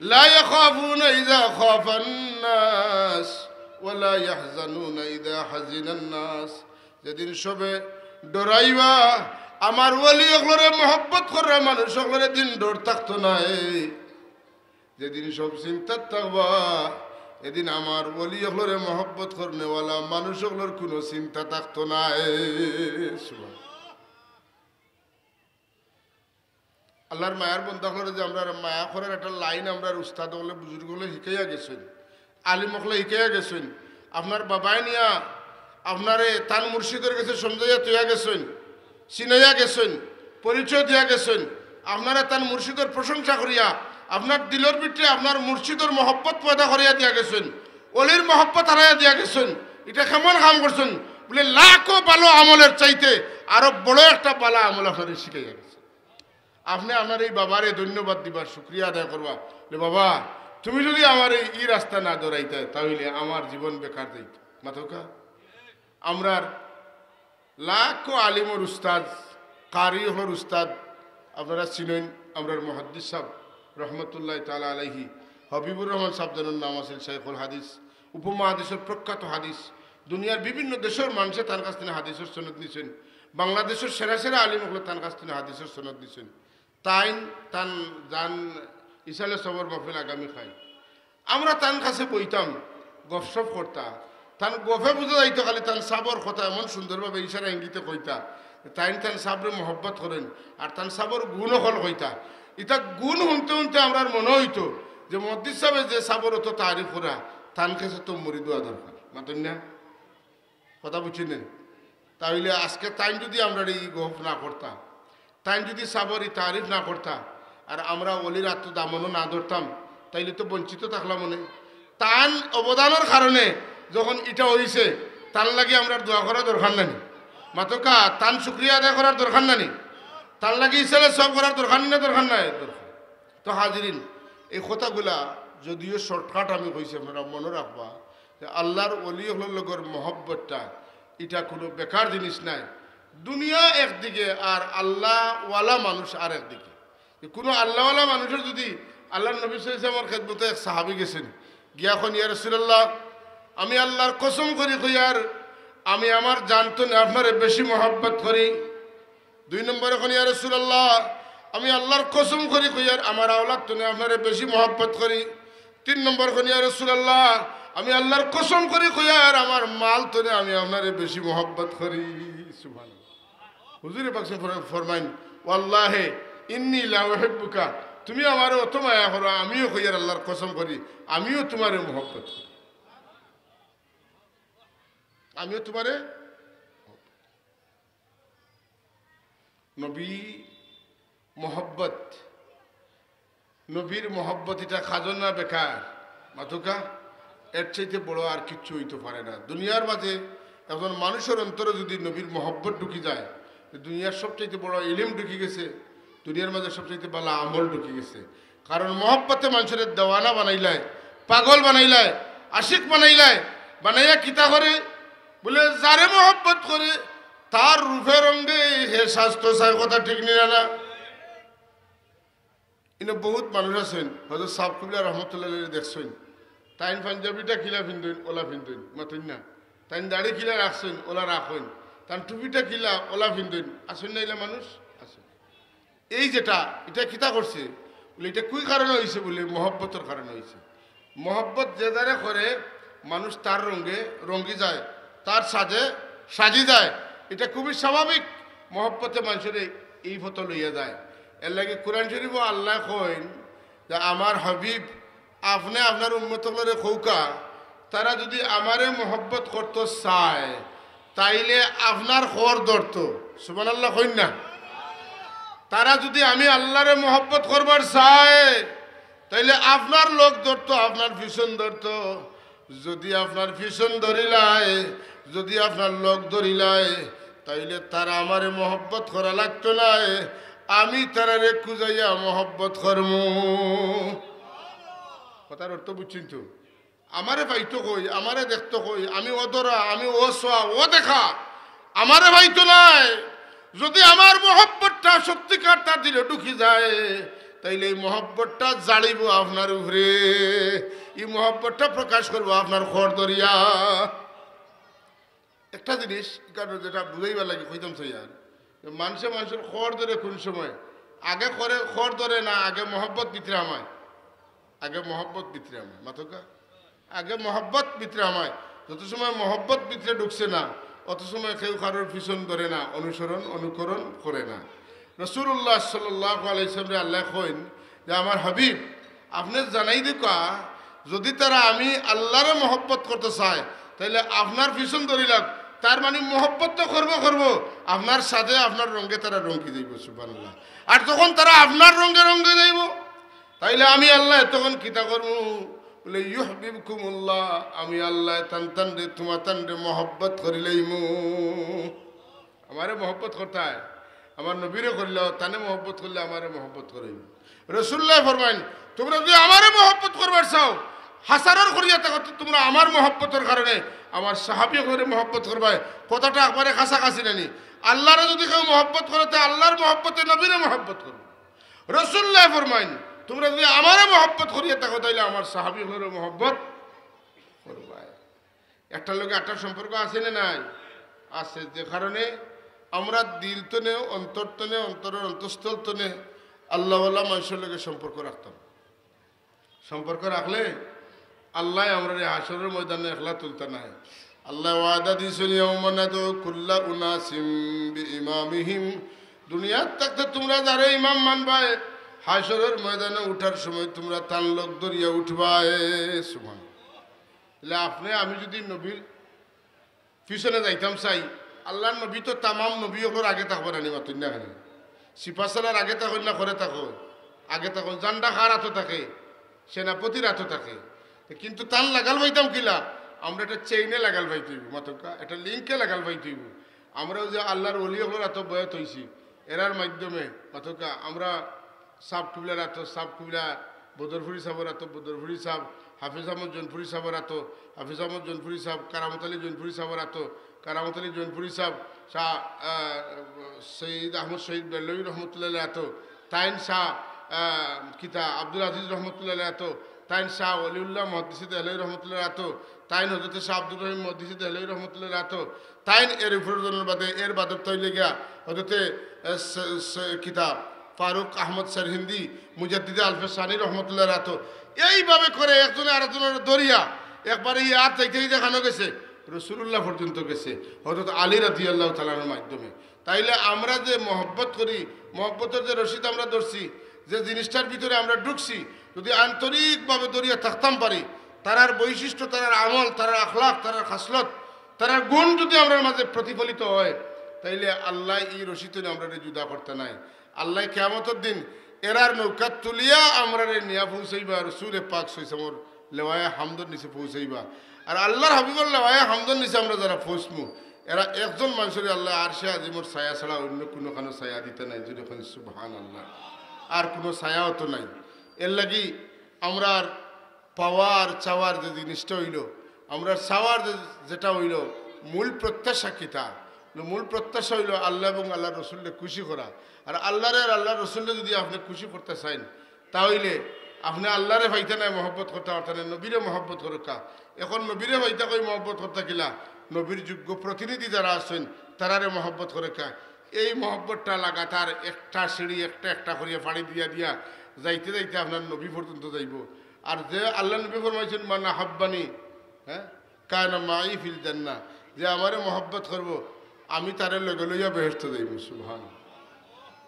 "লা ইয়াখাফুনা ইযা খাফান নাস, ওয়া লা ইয়াহজানুনা ইযা হাজিনান নাস।" যেদিন সবে ডরাইবা, আমার ওলি অকলরে মহব্বত কররা মানুষ অকলর এদিন ডর থাকতো নায়। যেদিন সব চিন্তাত থাকবা, এদিন আমার ওলি অকলরে মহব্বত করনেওয়ালা মানুষ অকলর কুনু চিন্তা থাকতো নায়। সুবহান। আল্লাহর মায়ার বন্দা অকলরে যে আমরার মায়া করার একটা লাইন আমরার উস্তাদ অকলে, বুজুর্গ অকলে শিখাইয়া গেছইন, আলিম অকলে শিখাইয়া গেছইন। আপনার বাবায় নিয়া আপনারে তান মুর্শিদর গেছে সমঝাইয়া থইয়া গেছইন, চিনাইয়া গেছইন, পরিচয় দিয়া গেছইন। আপনারে তান মুর্শিদর প্রশংসা করিয়া আপনার দিলর ভিতরে আপনার মুর্শিদর মহব্বত পয়দা করিয়া দিয়া গেছইন, ওলির মহব্বত হারাইয়া দিয়া গেছইন। ইটা কেমন কাম করছইন? বুলে, লাখো ভালা আমলর চাইতে আরো বড় একটা ভালা আমল আপনারে শিখাইয়া গেছে। আপনে আপনার এই বাবারে ধন্যবাদ দিবা, শুকরিয়া আদায় করবা যে, "বাবা, তুমি যুদি আমারে ই রাস্তা না ধরাইতায়, তা অইলে আমার জীবন বেকার যাইতো।" মাতকা? আমরার লাখো আলিমর উস্তাদ, কারি অকলর উস্তাদ, আপনারা চিনইন, আমরার মুহাদ্দিস সাব রহমতুল্লাহি তাআলা আলাইহি, হাবিবুর রহমান সাব, যান নাম আছিল শাইখুল হাদিস, উপমহাদেশর প্রখ্যাত হাদিস, দুনিয়ার বিভিন্ন দেশর মানষে তান কাছ থনে হাদিসর সনদ নিছইন, বাংলাদেশর সেরা সেরা আলিম অকলে তান কাছ থনে হাদিসর সনদ নিছইন। তাইন তান যান ইসালে সবর মাহফিল আগামী খাই। আমরা তান কাছে বইতাম, গফসফ করতা। তান গফে বুঝা যাইতো খালি তান সাবর কথা এমন সুন্দরভাবে ইশারা ইঙ্গিতে কইতা। তাইন তান সাবরে মহব্বত করইন, আর তান সাবর গুণ অকল কইতা। ইতা গুণ হুনতে হুনতে আমরার মনো অইতো যে মুহাদ্দিস সাবে যে সাবর অত তারিফ করা, তান কাছে তো মুরিদ অওয়া দরকার। মাতইন না? কথা বুঝছইন নি? তা অইলে আজকে তাইন যুদি আমরার ই গফ না করতা, তাইন যুদি সাবর ই তারিফ না করতা, আর আমরা ওলির আতো দামনও না ধরতাম, তাইলে তো বঞ্চিত থাকলাম অনে। তান অবদানর কারণে যখন ইটা অইছে, তান লাগি আমরার দোয়া করা দরকার না নি? মাতকা, তান শুকরিয়া আদায় করার দরকার না নি? তান লাগি ইসালে সব করার দরকার নি না দরকার নাই? দরকার। তো হাজিরিন, এই কথাগুলা যদিও shortcut আমি কইছি, আপনারা মনো রাখবা যে আল্লাহর ওলি অকলর লগর মহব্বতটা, ইটা কুনু বেকার জিনিস নায়। দুনিয়া একদিকে আর আল্লাহওয়ালা মানুষ আর একদিকে। যে কুনু আল্লাহওয়ালা মানুষর যুদি, আল্লাহর নবী সাল্লাল্লাহু আলাইহি ওয়াসাল্লামর খেদমতো এক সাহাবী গেছইন, গিয়া কইন, "ইয়া রাসূলুল্লাহ, আমি আল্লাহর কসম করি কইয়ার, আমি আমার জান থনে আপনারে বেশি মহব্বত করি।" দুই নম্বরে কইন, "ইয়া রাসূলুল্লাহ, আমি আল্লাহর কসম করি কইয়ার, আমার আওলাদ থনে আপনারে বেশি মহব্বত করি।" তিন নম্বর কইন, "ইয়া রাসূলুল্লাহ, আমি আল্লাহর কসম করি কইয়ার আমার মাল তনে আমি আপনারে বেশি মহব্বত করি। সুবহানাল্লাহ। হুজুরে পাক সাল্লাল্লাহু আলাইহি ওয়াসাল্লাম ফরমাইন, "ওয়াল্লাহি ইন্নী লা উহিব্বুকা, তুমি আমারে অত মায়া করো, আমিও কইয়ার আল্লাহর কসম করি, আমিও তুমারে মহব্বত করি, আমিও তুমারে।" নবী মহব্বত, নবীর মহব্বত ইটা খাজনা বেকার, মাতুক্কা, এর চাইতে বড় আর কিচ্ছু অইতো পারে না। দুনিয়ার মাঝে একজন মানুষর অন্তরে যুদি নবীর মহব্বত ঢুকি যায়, দুনিয়ার সবচাইতে বড় ইলিম ঢুকি গেছে, দুনিয়ার মাঝে সবচাইতে ভালা আমল ঢুকি গেছে। কারণ মহব্বতে মানষরে দেওয়ানা বানাইলায়, পাগল বানাইলায়, আশিক বানাইলায়, বানাইয়া কিতা করে? বলে, যারে মহব্বত করে, তার রূপে রঙ্গে হে স্বাস্থ্য চায়, কথা ঠিক নি না? ইনো বহুত মানুষ আছইন, হজরত সাব কিবলা রহমতুল্লাহ আলাইহি দেখছইন, তাইন পাঞ্জাবিটা কিলা ফিন্দইন, ওলা ফিন্দইন, মাতইন না। তাইন দাড়ি কিলা রাখছইন, ওলা রাখইন। তান টুপিটা কিলা, ওলা ফিন্দইন। আছইন না ইলা মানুষ? আছইন। এই যেটা, ইটা কিতা করছে? বলে, ইটা কুই কারণে অইছে? বলে, মহব্বতর কারণে অইছে। মহব্বত যে যারে করে, মানুষ তার রঙ্গে রঙ্গি যায়, তার সাজে সাজি যায়। ইটা খুবই স্বাভাবিক, মহব্বতে মানষরে এই পথো লইয়া যায়। এর লাগি কোরআন শরীফো আল্লায় কইন যে, "আমার হাবিব, আপনে আপনার উম্মত অকলরে কউক্কা, তারা যুদি আমারে মহব্বত করতো চায়, তাইলে আপনার খর ধরতো।" সুবহানাল্লাহ কইন না? তারা যুদি আমি আল্লাহরে মহব্বত করবার চায়, তাইলে আপনার লগ ধরতো, আপনার পিছন ধরতো। যুদি আপনার পিছন ধরিলায়, যুদি আপনার লগ ধরিলায়, তাইলে তারা আমারে মহব্বত করা লাগতো নায়, আমি তারারে খুজাইয়া মহব্বত করমু। কথার অর্থ বুঝছইন তো? আমারে পাইতো কই, আমারে দেখতো কই, আমি অধরা, আমি অছোয়া, অদেখা, আমারে পাইতো নায়। যুদি আমার মহব্বতটা সত্যিকার তার দিলো ঢুকি যায়, তাইলে এই মহব্বতটা জালিবো আপনার উপরে, এই মহব্বতটা প্রকাশ করবো আপনার খর ধরিয়া। একটা জিনিস ইখানো যেটা বুঝাইবার লাগি কইতাম চাইয়ার, যে মানষে মানষর খর ধরে কোন সময়? আগে খরে, খর ধরে না, আগে মহব্বত ভিতরে হামায়। আগে মহব্বত ভিতরে হামায়। মাতুক্কা? আগে মহব্বত ভিতরে হামায়। যত সময় মহব্বত ভিতরে ঢুকছে না, অত সময় কেউ কারোর পিছন ধরে না, অনুসরণ, অনুকরণ করে না। রাসূলুল্লাহ সাল্লাল্লাহু আলাইহি ওয়াসাল্লামরে আল্লায় কইন যে, "আমার হাবিব, আপনে জানাই দেউক্কা, যুদি তারা আমি আল্লাহরে মহব্বত করতো চায়, তাইলে আপনার পিছন ধরিলাউক।" তার মানে মহব্বত তো করবো, করবো, আপনার সাজে, আপনার রঙ্গে তারা রঙ্গি যাইবো। সুবহানাল্লাহ। আর যখন তারা আপনার রঙ্গে রঙ্গি যাইবো, তাইলে আমি আল্লায় তখন কিতা করমু? বলে, "ইউহবিবকুমুল্লাহ, আমি আল্লায় তান তানরে, তুমা তানরে মহব্বত করিলাইমু।" আমারে মহব্বত করতায়, আমার নবীরে করিলাও, তানে মহব্বত করলে আমারে মহব্বত করিলাইমু। রাসূলুল্লায় ফরমাইন, "তুমরা যুদি আমারে মহব্বত করবার চাও, হাজারর করিয়া থাকো, তো তুমরা আমার মহব্বতর কারণে আমার সাহাবী অকলরে মহব্বত করবায়।" কথাটা একবারে কাছাকাছি নানি? আল্লাহরে যুদি কেউ মহব্বত করে, তে আল্লাহর মহব্বতে নবীরে মহব্বত করবো। রাসূলুল্লায় ফরমাইন, "তুমরা যুদি আমারে মহব্বত করিয়া থাকো, তাইলে আমার সাহাবী অকলরে মহব্বত করবায়।" একটার লগে আটটার সম্পর্ক আছে না নাই? আছে। যে কারণে আমরা দিল তনে, অন্তর তনে, অন্তরর অন্তঃস্থল তনে আল্লাহওয়ালা মানষর লগে সম্পর্ক রাখতাম। সম্পর্ক রাখলে আল্লায় আমরারে হাশরর ময়দানো একলা তুলতা নায়। আল্লায় ওয়াদা দিছইন, "ইয়াউমা নাদউ কুল্লা উনাসিম বিইমামিহিম।" দুনিয়াত থাকতে তুমরা যারে ইমাম মানবায়, হাশরর ময়দানো উঠার সময় তুমরা তান লগ ধরিয়া উঠবায়। সুবহান। তাইলে আপনে আমি যুদি নবীর পিছনে যাইতাম চাই, আল্লাহর নবী তো তামাম নবী অকলর আগে থাকবা নানি, মাতইন না কেনে? সিপাহসালার আগে থাকইন না খরে থাকইন? আগে থাকইন। ঝান্ডা কার আতো থাকে? সেনাপতির আতো থাকে। তে কিন্তু তান লাগাল পাইতাম কিলা? আমরা একটা চেইনে লাগাল পাইতে অইবো, মাতুক্কা, একটা লিঙ্কে লাগাল পাইতে অইবো। আমরাও যে আল্লাহর ওলি অকলর আতো বয়াত অইছি, এরার মাধ্যমে, মাতুক্কা, আমরা সাব কিবলার আতো, সাব কিবলা বদরপুরি সাবর আতো, বদরপুরি সাব, হাফিজ আহমদ জৌনপুরি সাবর আতো, হাফিজ আহমদ জৌনপুরি সাব, কারামত আলী জৌনপুরি সাবর আতো, কারামত আলী জৌনপুরি সাব, শাহ, আহ, সৈয়দ আহমদ শহীদ বেরলভী রহমতুল্লাহ আতো, তাইন শাহ, আহ, কিতা আব্দুল আজিজ রহমতুল্লাহ আতো, তাইন শাহ ওলিউল্লাহ মুহাদ্দিসে দেহলভী রহমতুল্লাহ আতো, তাইন হযরতে শাহ আব্দুর রহিম মুহাদ্দিসে দেহলভী রহমতুল্লাহ আতো, তাইন এর উপরে জনের বাদে, এর বাদে তৈলে গিয়া হযরতে, এ, স-, স-, কিতা ফারুক আহমদ সরহিন্দি মুজাদ্দিদে আলফে সানি রহমতুল্লাহ আতো। এইভাবে করে একজনে আরেকজনরে ধরিয়া একবারে ই আর চাইতে চাইতে কানো গেছে, রসুলুল্লাহ পর্যন্ত গেছে, হযরত আলী রাদিয়াল্লাহু তাআলার মাধ্যমে। তাইলে আমরা যে মহব্বত করি, মহব্বতর যে রশিদ আমরা ধরছি, যে জিনিসটার ভিতরে আমরা ঢুকছি, যদি আন্তরিকভাবে ধরিয়া থাকতাম পারি, তারার বৈশিষ্ট্য, তারার আমল, তারার আখলাক, তারার খাসলত, তারার গুণ যদি আমরার মাঝে প্রতিফলিত হয়, তাইলে আল্লায় ই রশি তনে আমরারে জুদা করতা নায়। আল্লায় কিয়ামতর দিন এরার নৌকাত তুলিয়া আমরারে নিয়া পৌঁছাইবা, রসুলে পাক সাল্লাল্লাহু আলাইহি ওয়াসাল্লামর লেওয়ায়ে হামদর নিচে পৌঁছাইবা। আর আল্লাহর হাবিবর লেওয়ায়ে হামদর নিচে আমরা যারা পৌঁছমু, এরা একজন মানষরে আল্লায় আরশে আজিমর ছায়া ছাড়া অন্য কুনুখানো ছায়া দিতা নায়। জোরে কইন সুবহানাল্লাহ। আর কুনু ছায়াও তো নাই। এরলাগি আমরার পাওয়ার চাওয়ার যে জিনিসটা অইলো, আমরার চাওয়ার যে, যেটা অইলো, মূল প্রত্যাশা কিতা? মূল প্রত্যাশা অইলো আল্লাহ এবং আল্লাহর রসুলরে খুশি করা। আর আল্লাহরে আর আল্লাহর রসুলরে যদি আপনে খুশি করতা চাইন, তা অইলে আপনে আল্লাহরে পাইতা নায়, মহব্বত করতা পারতা নায়, নবীরে মহব্বত করউক্কা। এখন নবীরে পাইতা কই মহব্বত করতা কিলা? নবীর যোগ্য প্রতিনিধি যারা আছইন, তারারে মহব্বত করউক্কা। এই মহব্বতটা লাগাতার একটা সিঁড়ি একটা একটা করিয়া পাড়ি দিয়া দিয়া যাইতে যাইতে আপনার নবী পর্যন্ত যাইবো। আর যে আল্লাহর নবী ফরমাইছইন, "মান আহাব্বানি, হ্যাঁ, কানা মাই ফিল জান্নাহ", যে আমারে মহব্বত করবো, আমি তারে লগে লইয়া বেহেশতো যাইমু। সুবহান।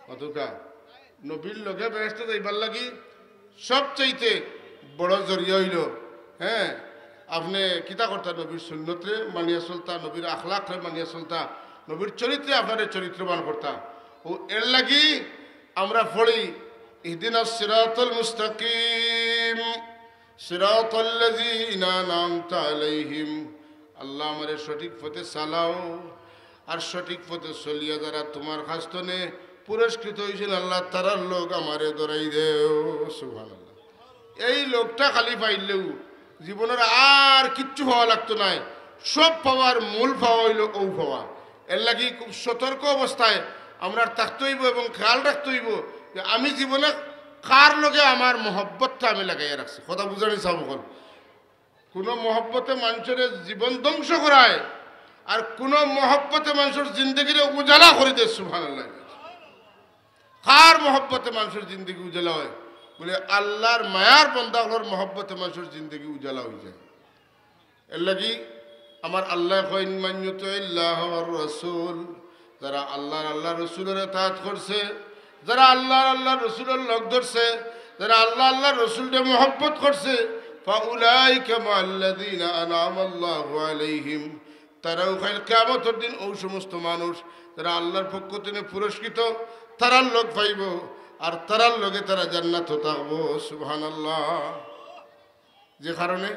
অতকা নবীর লগে বেহেশতো যাইবার লাগি সবচাইতে বড় জরিয়া অইলো, হ্যাঁ, আপনে কিতা করতা? নবীর সুন্নতরে মানিয়া চলতা, নবীর আখলাকরে মানিয়া চলতা, নবীর চরিত্রে আপনারে চরিত্রবান করতা। ও এরলাগি আমরা পড়ি, "ইহদিনাস সিরাতাল মুস্তাকিম, সিরাতাল্লাযীনা আনআমতা আলাইহিম।" আল্লাহ, আমারে সঠিক পথে চালাও, আর সঠিক পথে চলিয়া যারা তুমার কাছ তনে পুরস্কৃত অইছইন, আল্লাহ, তারার লগ আমারে ধরাই দেও। সুবহানাল্লাহ। এই লগটা খালি পাইলেউ জীবনর আর কিচ্ছু পাওয়া লাগতো নায়। সব পাওয়ার মূল পাওয়া অইলো অউ পাওয়া। এরলাগি খুব সতর্ক অবস্থায় আমরার থাকতে অইবো এবং খেয়াল রাখতে অইবো যে আমি জীবনে কার লগে আমার মহব্বতটা আমি লাগাইয়া রাখছি। কথা বুঝানি চাও অখন? কুনু মহব্বতে মানষরে জীবন ধ্বংস করায়, আর কুনু মহব্বতে মানষর জিন্দেগিরে উজালা করি দেয়। সুবহানাল্লাহ। কার মহব্বতে মানষর জিন্দেগি উজালা অয়? বলে, আল্লাহর মায়ার বন্দা অকলর মহব্বতে মানষর জিন্দেগি উজালা অই যায়। এরলাগি আমার আল্লায় কইন, "মান ইউতিইল্লাহ ওয়ার রাসূল", যারা আল্লাহর, আল্লাহর রসুলর ইতাআত করছে, যারা আল্লাহর, আল্লাহর রসুলর লগ ধরছে, যারা আল্লাহ, আল্লাহর রসুলরে মহব্বত করছে, "ফাউলাইকা মাআল্লাযীনা আনআমাল্লাহু আলাইহিম", তারাও কাইল কিয়ামতর দিন অউ সমস্ত মানুষ যারা আল্লাহর পক্ষ তনে পুরস্কৃত, তারার লগ পাইবো, আর তারার লগে তারা জান্নাতো থাকবো। সুবহানাল্লাহ। যে কারণে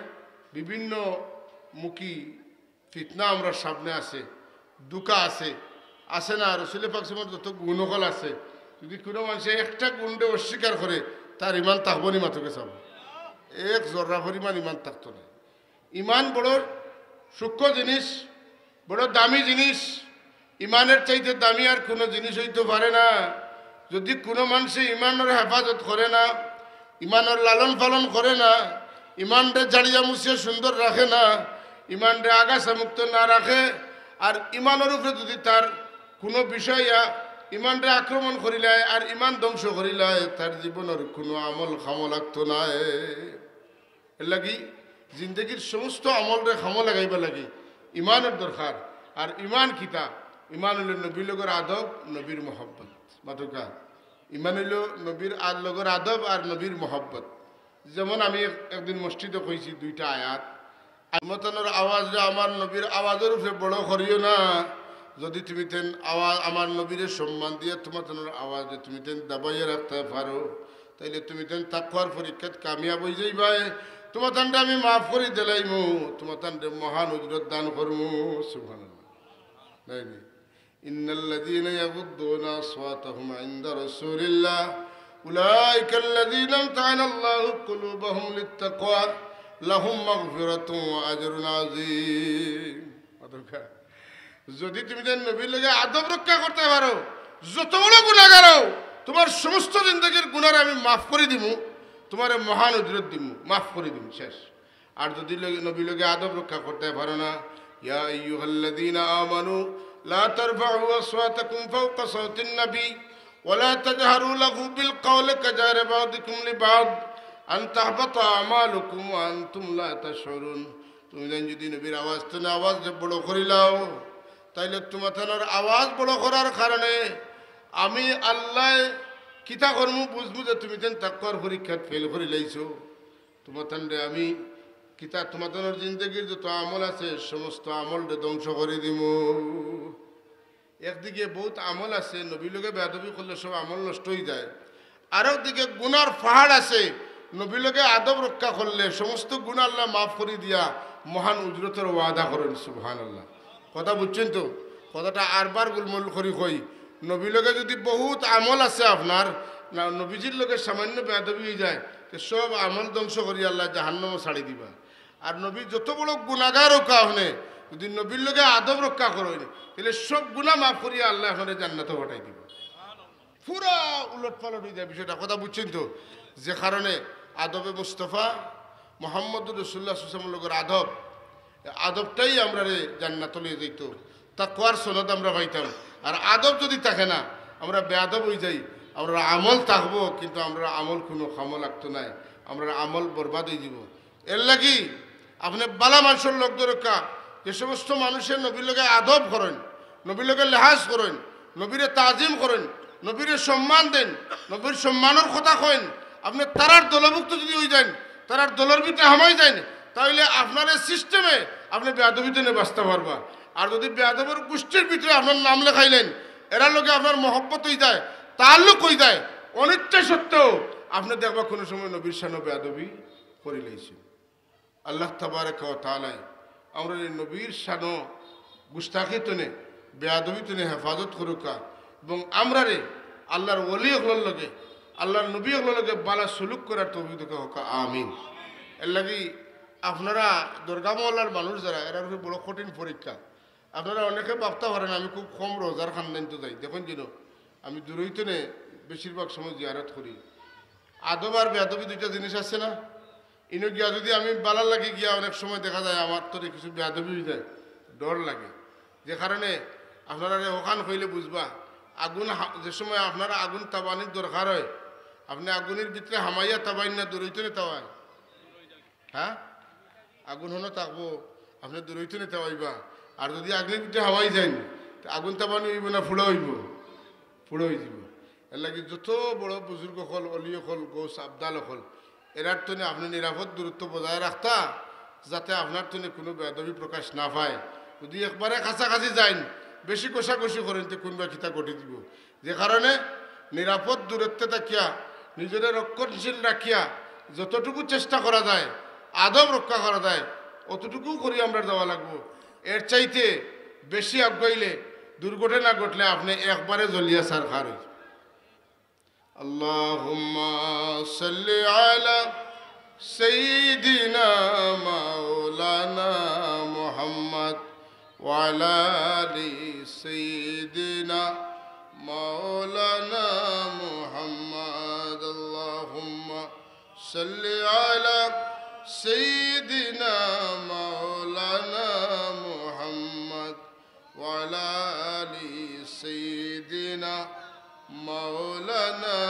বিভিন্ন মুখী ফিতনা আমরার সামনে আছে, ধুকা আছে, আছে না? রসুলে পাক সাল্লাল্লাহু আলাইহি ওয়াসাল্লামর যত গুণ অকল আছে, যদি কুনু মানষে একটা গুণরে অস্বীকার করে, তার ইমান থাকবো নি মাতুক্কা চাও? এক জর্রা পরিমাণ ইমান থাকতো নায়। ইমান বড় সূক্ষ্ম জিনিস, বড় দামি জিনিস। ইমানের চাইতে দামি আর কুনু জিনিস অইতো পারে না। যদি কুনু মানষে ইমানর হেফাজত করে না, ইমানর লালন পালন করে না, ইমানরে ঝাড়িয়া মুছিয়া সুন্দর রাখে না, ইমানরে আগাছা মুক্ত না রাখে, আর ইমানর উপরে যদি তার কুনু বিষয় ইয়া ইমানরে আক্রমণ করিলায় আর ইমান ধ্বংস করিলায়, তার জীবনর কুনু আমল কামো লাগতো নায়। এরলাগি জিন্দেগির সমস্ত আমলরে কামো লাগাইবার লাগি ইমানর দরকার। আর ইমান কিতা? ইমান অইলো নবীর লগর আদব, নবীর মহব্বত। মাতুক্কা, ইমান অইলো নবীর আ-, লগর আদব আর নবীর মহব্বত। যেমন আমি এক-, একদিন মসজিদো কইছি দুইটা আয়াত, তুমাতানর আওয়াজরে আমার নবীর আওয়াজর উপরে বড় করিও না। যদি তুমিতাইন আওয়াজ, আমার নবীরে সম্মান দিয়া তুমাতানর আওয়াজরে তুমিতাইন দাবাইয়া রাখতায় পারো, তাইলে তুমিতাইন তাকওয়ার পরীক্ষাত কামিয়াব অই যাইবায়। তুমাতানরে আমি মাফ করি দিলাইমু, তুমাতানরে মহান উজরত দান করমু। সুবহানাল্লাহ। নায়নি? ইন্নাল্লাযীনা ইয়াগুদ্দুনা আসওয়াতাহুম ইনদা রাসূলিল্লাহ উলাইকাল্লাযীনা ইমতাহানাল্লাহু কুলুবাহুম লিত্তাকওয়া লাহুম মাগফিরাতুন ওয়া আজরুন আযীম। অতকা যদি তুমিতাইন নবীর লগে আদব রক্ষা করতায় পারো, যত বড় গুনাগার অও, তুমার সমস্ত জিন্দেগির গুনারে আমি মাফ করি দিমু, তুমারে মহান উজরত দিমু, মাফ করি দিমু, শেষ। আর যদি লগে, নবীর লগে আদব রক্ষা করতায় পারো না, ইয়া আইয়ুহাল্লাযীনা আমানু লা তারফাউ আসওয়াতাকুম ফাওকা সাওতিন নবী ওয়া লা তাজহারু লাহু বিল কাওলি কাজাহরি বা'দিকুম লিবা'দ আন তাহবাতা আমালুকুম ওয়া আনতুম লা তাশউরুন। তুমি যেন যদি নবীর আওয়াজ তনে আওয়াজ বড় করিলাও, তাইলে তুমাতানর আওয়াজ বড় করার কারণে আমি আল্লায় কিতা করমু বুঝমু যে তুমি তেন তাকওয়ার পরীক্ষাত ফেল করিলাইছো। তুমাতানরে আমি কিতা, তুমাতানর জিন্দেগির যত আমল আছে সমস্ত আমলরে ধ্বংস করি দিমু। একদিকে বউত আমল আছে, নবীর লগে বেয়াদবি করলে সব আমল নষ্ট অইযায়। আরক দিকে গুনার পাহাড় আছে, নবীর লগে আদব রক্ষা করলে সমস্ত গুনা আল্লায় মাফ করি দিয়া মহান উজরতর ওয়াদা করইন। সুবহানাল্লাহ। কথা বুঝছইন তো? কথাটা আরবার গুলমুল করি কই, নবীর লগে যদি বউত আমল আছে আপনার, না, নবীজির লগে সামান্য বেয়াদবি অইযায়, তে সব আমল ধ্বংস করি আল্লায় জাহান্নামো ছাড়ি দিবা। আর নবী যত বড় গুনাগার অউক্কা আপনে, যদি নবীর লগে আদব রক্ষা করইন, তাইলে সব গুনা মাফ করিয়া আল্লায় আপনারে জান্নাতো পাঠাই দিবা। পুরা উলটপালট অইযায় বিষয়টা, কথা বুঝছইন তো? যে কারণে আদবে মুস্তফা মুহাম্মদুর রাসূলুল্লাহ সাল্লাল্লাহু আলাইহি ওয়াসাল্লামর লগর আদব, আদবটাই আমরারে জান্নাতো লইয়া যাইতো। তাকওয়ার সনদ আমরা পাইতাম। আর আদব যদি থাকে না, আমরা বেয়াদব অইযাই। আমরার আমল থাকবো, কিন্তু আমরার আমল কুনু কামো লাগতো নায়, আমরার আমল বরবাদ অইযিবো। এরলাগি আপনে ভালা মানষর লগ ধরউক্কা, যে সমস্ত মানষে নবীর লগে আদব করইন, নবীর লগে লেহাজ করইন, নবীরে তাজিম করইন, নবীরে সম্মান দেইন, নবীর সম্মানর কথা কইন, আপনে তারার দলভুক্ত যদি অইযাইন, তারার দলর ভিতরে হামাই যাইন, তাইলে আপনার এই সিস্টেমে আপনে বেয়াদবি তনে বাঁচতা পারবা। আর যদি বেয়াদবর গুষ্টির ভিতরে আপনার নাম লেখাইলাইন, এরার লগে আপনার মহব্বত অইযায়, তাল্লুক অইযায়, অনিচ্ছা সত্ত্বেও আপনে দেখবা কুনু সময় নবীর শানো বেয়াদবি করিলাইছইন। আল্লাহ তাবারাকা ওয়া তাআলায় আমরারে নবীর শানো গুস্তাখি তনে, বেয়াদবি তনে হেফাজত করউক্কা এবং আমরারে আল্লার ওলি অকলর লগে, আল্লার নবী অকলর লগে ভালা সুলুক করার তৌফিক দেউক্কা, আমিন। এরলাগি আপনারা দরগা মহল্লার মানুষ যারা, এরার উপরে বড় কঠিন পরীক্ষা। আপনারা অনেকে ভাবতা পারইন আমি খুব কম রোজার খান্দাইন্তো যাই, দেখইন যেন আমি দূরই তনে বেশিরভাগ সময় জিয়ারত করি। আদব আর বেয়াদবি দুইটা জিনিস আছে না? ইনো গিয়া যদি আমি ভালার লাগি গিয়া অনেক সময় দেখা যায় আমার তনে কিছু বেয়াদবি অইযায়, ডর লাগে। যে কারণে আপনারারে অখান কইলে বুঝবা, আগুন হা-, যে সময় আপনার আগুন তাবানির দরকার অয়, আপনে আগুনর ভিতরে হামাইয়া তাবাইন না দূরই তনে তাবাইন? হ্যাঁ, আগুন হনো থাকবো, আপনে দূরই তনে তাবাইবা। আর যদি আগুনর ভিতরে হামাই যাইন, তে আগুন তাবানি অইবো না ফুড়া অইবো? ফুড়া অইযিবো। এরলাগি যত বড় বুজুর্গ অকল, অলি অকল, গৌস আবদাল অকল, এরার তনে আপনে নিরাপদ দূরত্ব বজায় রাখতা, যাতে আপনার তনে কুনু বেয়াদবি প্রকাশ না পায়। যদি একবারে কাছাকাছি যাইন, বেশি ঘষাঘষি করইন, তে কুনবা কিতা ঘটি দিবো। যে কারণে নিরাপদ দূরত্বে থাকিয়া, নিজরে রক্ষণশীল রাখিয়া যতটুকু চেষ্টা করা যায়, আদব রক্ষা করা যায়, অতটুকু করি আমরার যাওয়া লাগবো। এর চাইতে বেশি আগুয়াইলে, দুর্ঘটনা ঘটলে আপনে একবারে জ্বলিয়া ছারখার অইযিবা। اللهم صل على سيدنا مولانا محمد وعلى آل سيدنا مولانا محمد. اللهم صل على سيدنا مولانا محمد وعلى آل سيدنا مولانا.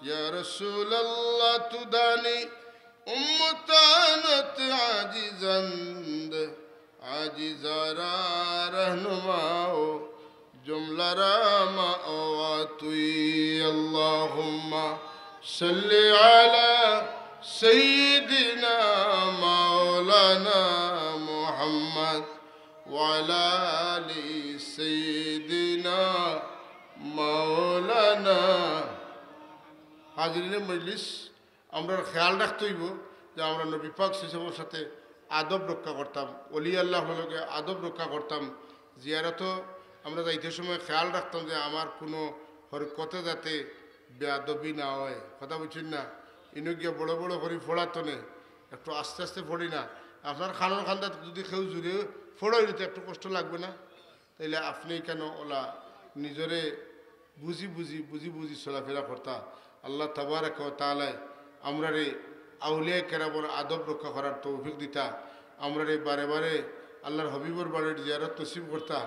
یا رسول اللہ، تو دانی امتانت عاجزند، عاجزارا رہنماؤ، جملہ را مأوا توئی. اللهم صل على سيدنا مولانا محمد وعلى آل سيدنا مولانا. হাজিরিনে মজলিস, আমরার খেয়াল রাখতে অইবো যে আমরা নবী পাক সাল্লাল্লাহু আলাইহি ওয়াসাল্লামর সাথে আদব রক্ষা করতাম, ওলি আল্লাহর লগে আদব রক্ষা করতাম। জিয়ারতো আমরা যাইতে সময় খেয়াল রাখতাম যে আমার কুনু হরকতে যাতে বেয়াদবি না অয়। কথা বুঝছইন না? ইনো গিয়া বড় বড় করি ফড়াতো নে, একটু আস্তে আস্তে ফড়ি না। আপনার কানর কান্দাত যদি কেউ জুরে ফড়ইন তে একটু কষ্ট লাগবো না? তাইলে আপনে কেনে অলা নিজরে বুঝি বুঝি, বুঝি বুঝি চলাফেরা করতা। আল্লাহ তাবারাকা ওয়া তাআলায় আমরারে আউলিয়া কেরামর আদব রক্ষা করার তৌফিক দিতা। আমরারে বারে বারে আল্লাহর হাবিবর বাড়ির জিয়ারত নসিব করতা।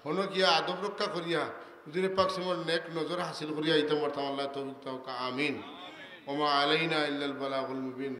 হনো গিয়া আদব রক্ষা করিয়া হুজুরে পাক সাল্লাল্লাহু আলাইহি ওয়াসাল্লামর নেক নজর হাসিল করিয়া আইতাম পারতাম। আল্লাহ তৌফিক দেউক্কা, আমিন। ওমা আলাইনা ইল্লাল বালাগুল মুবিন।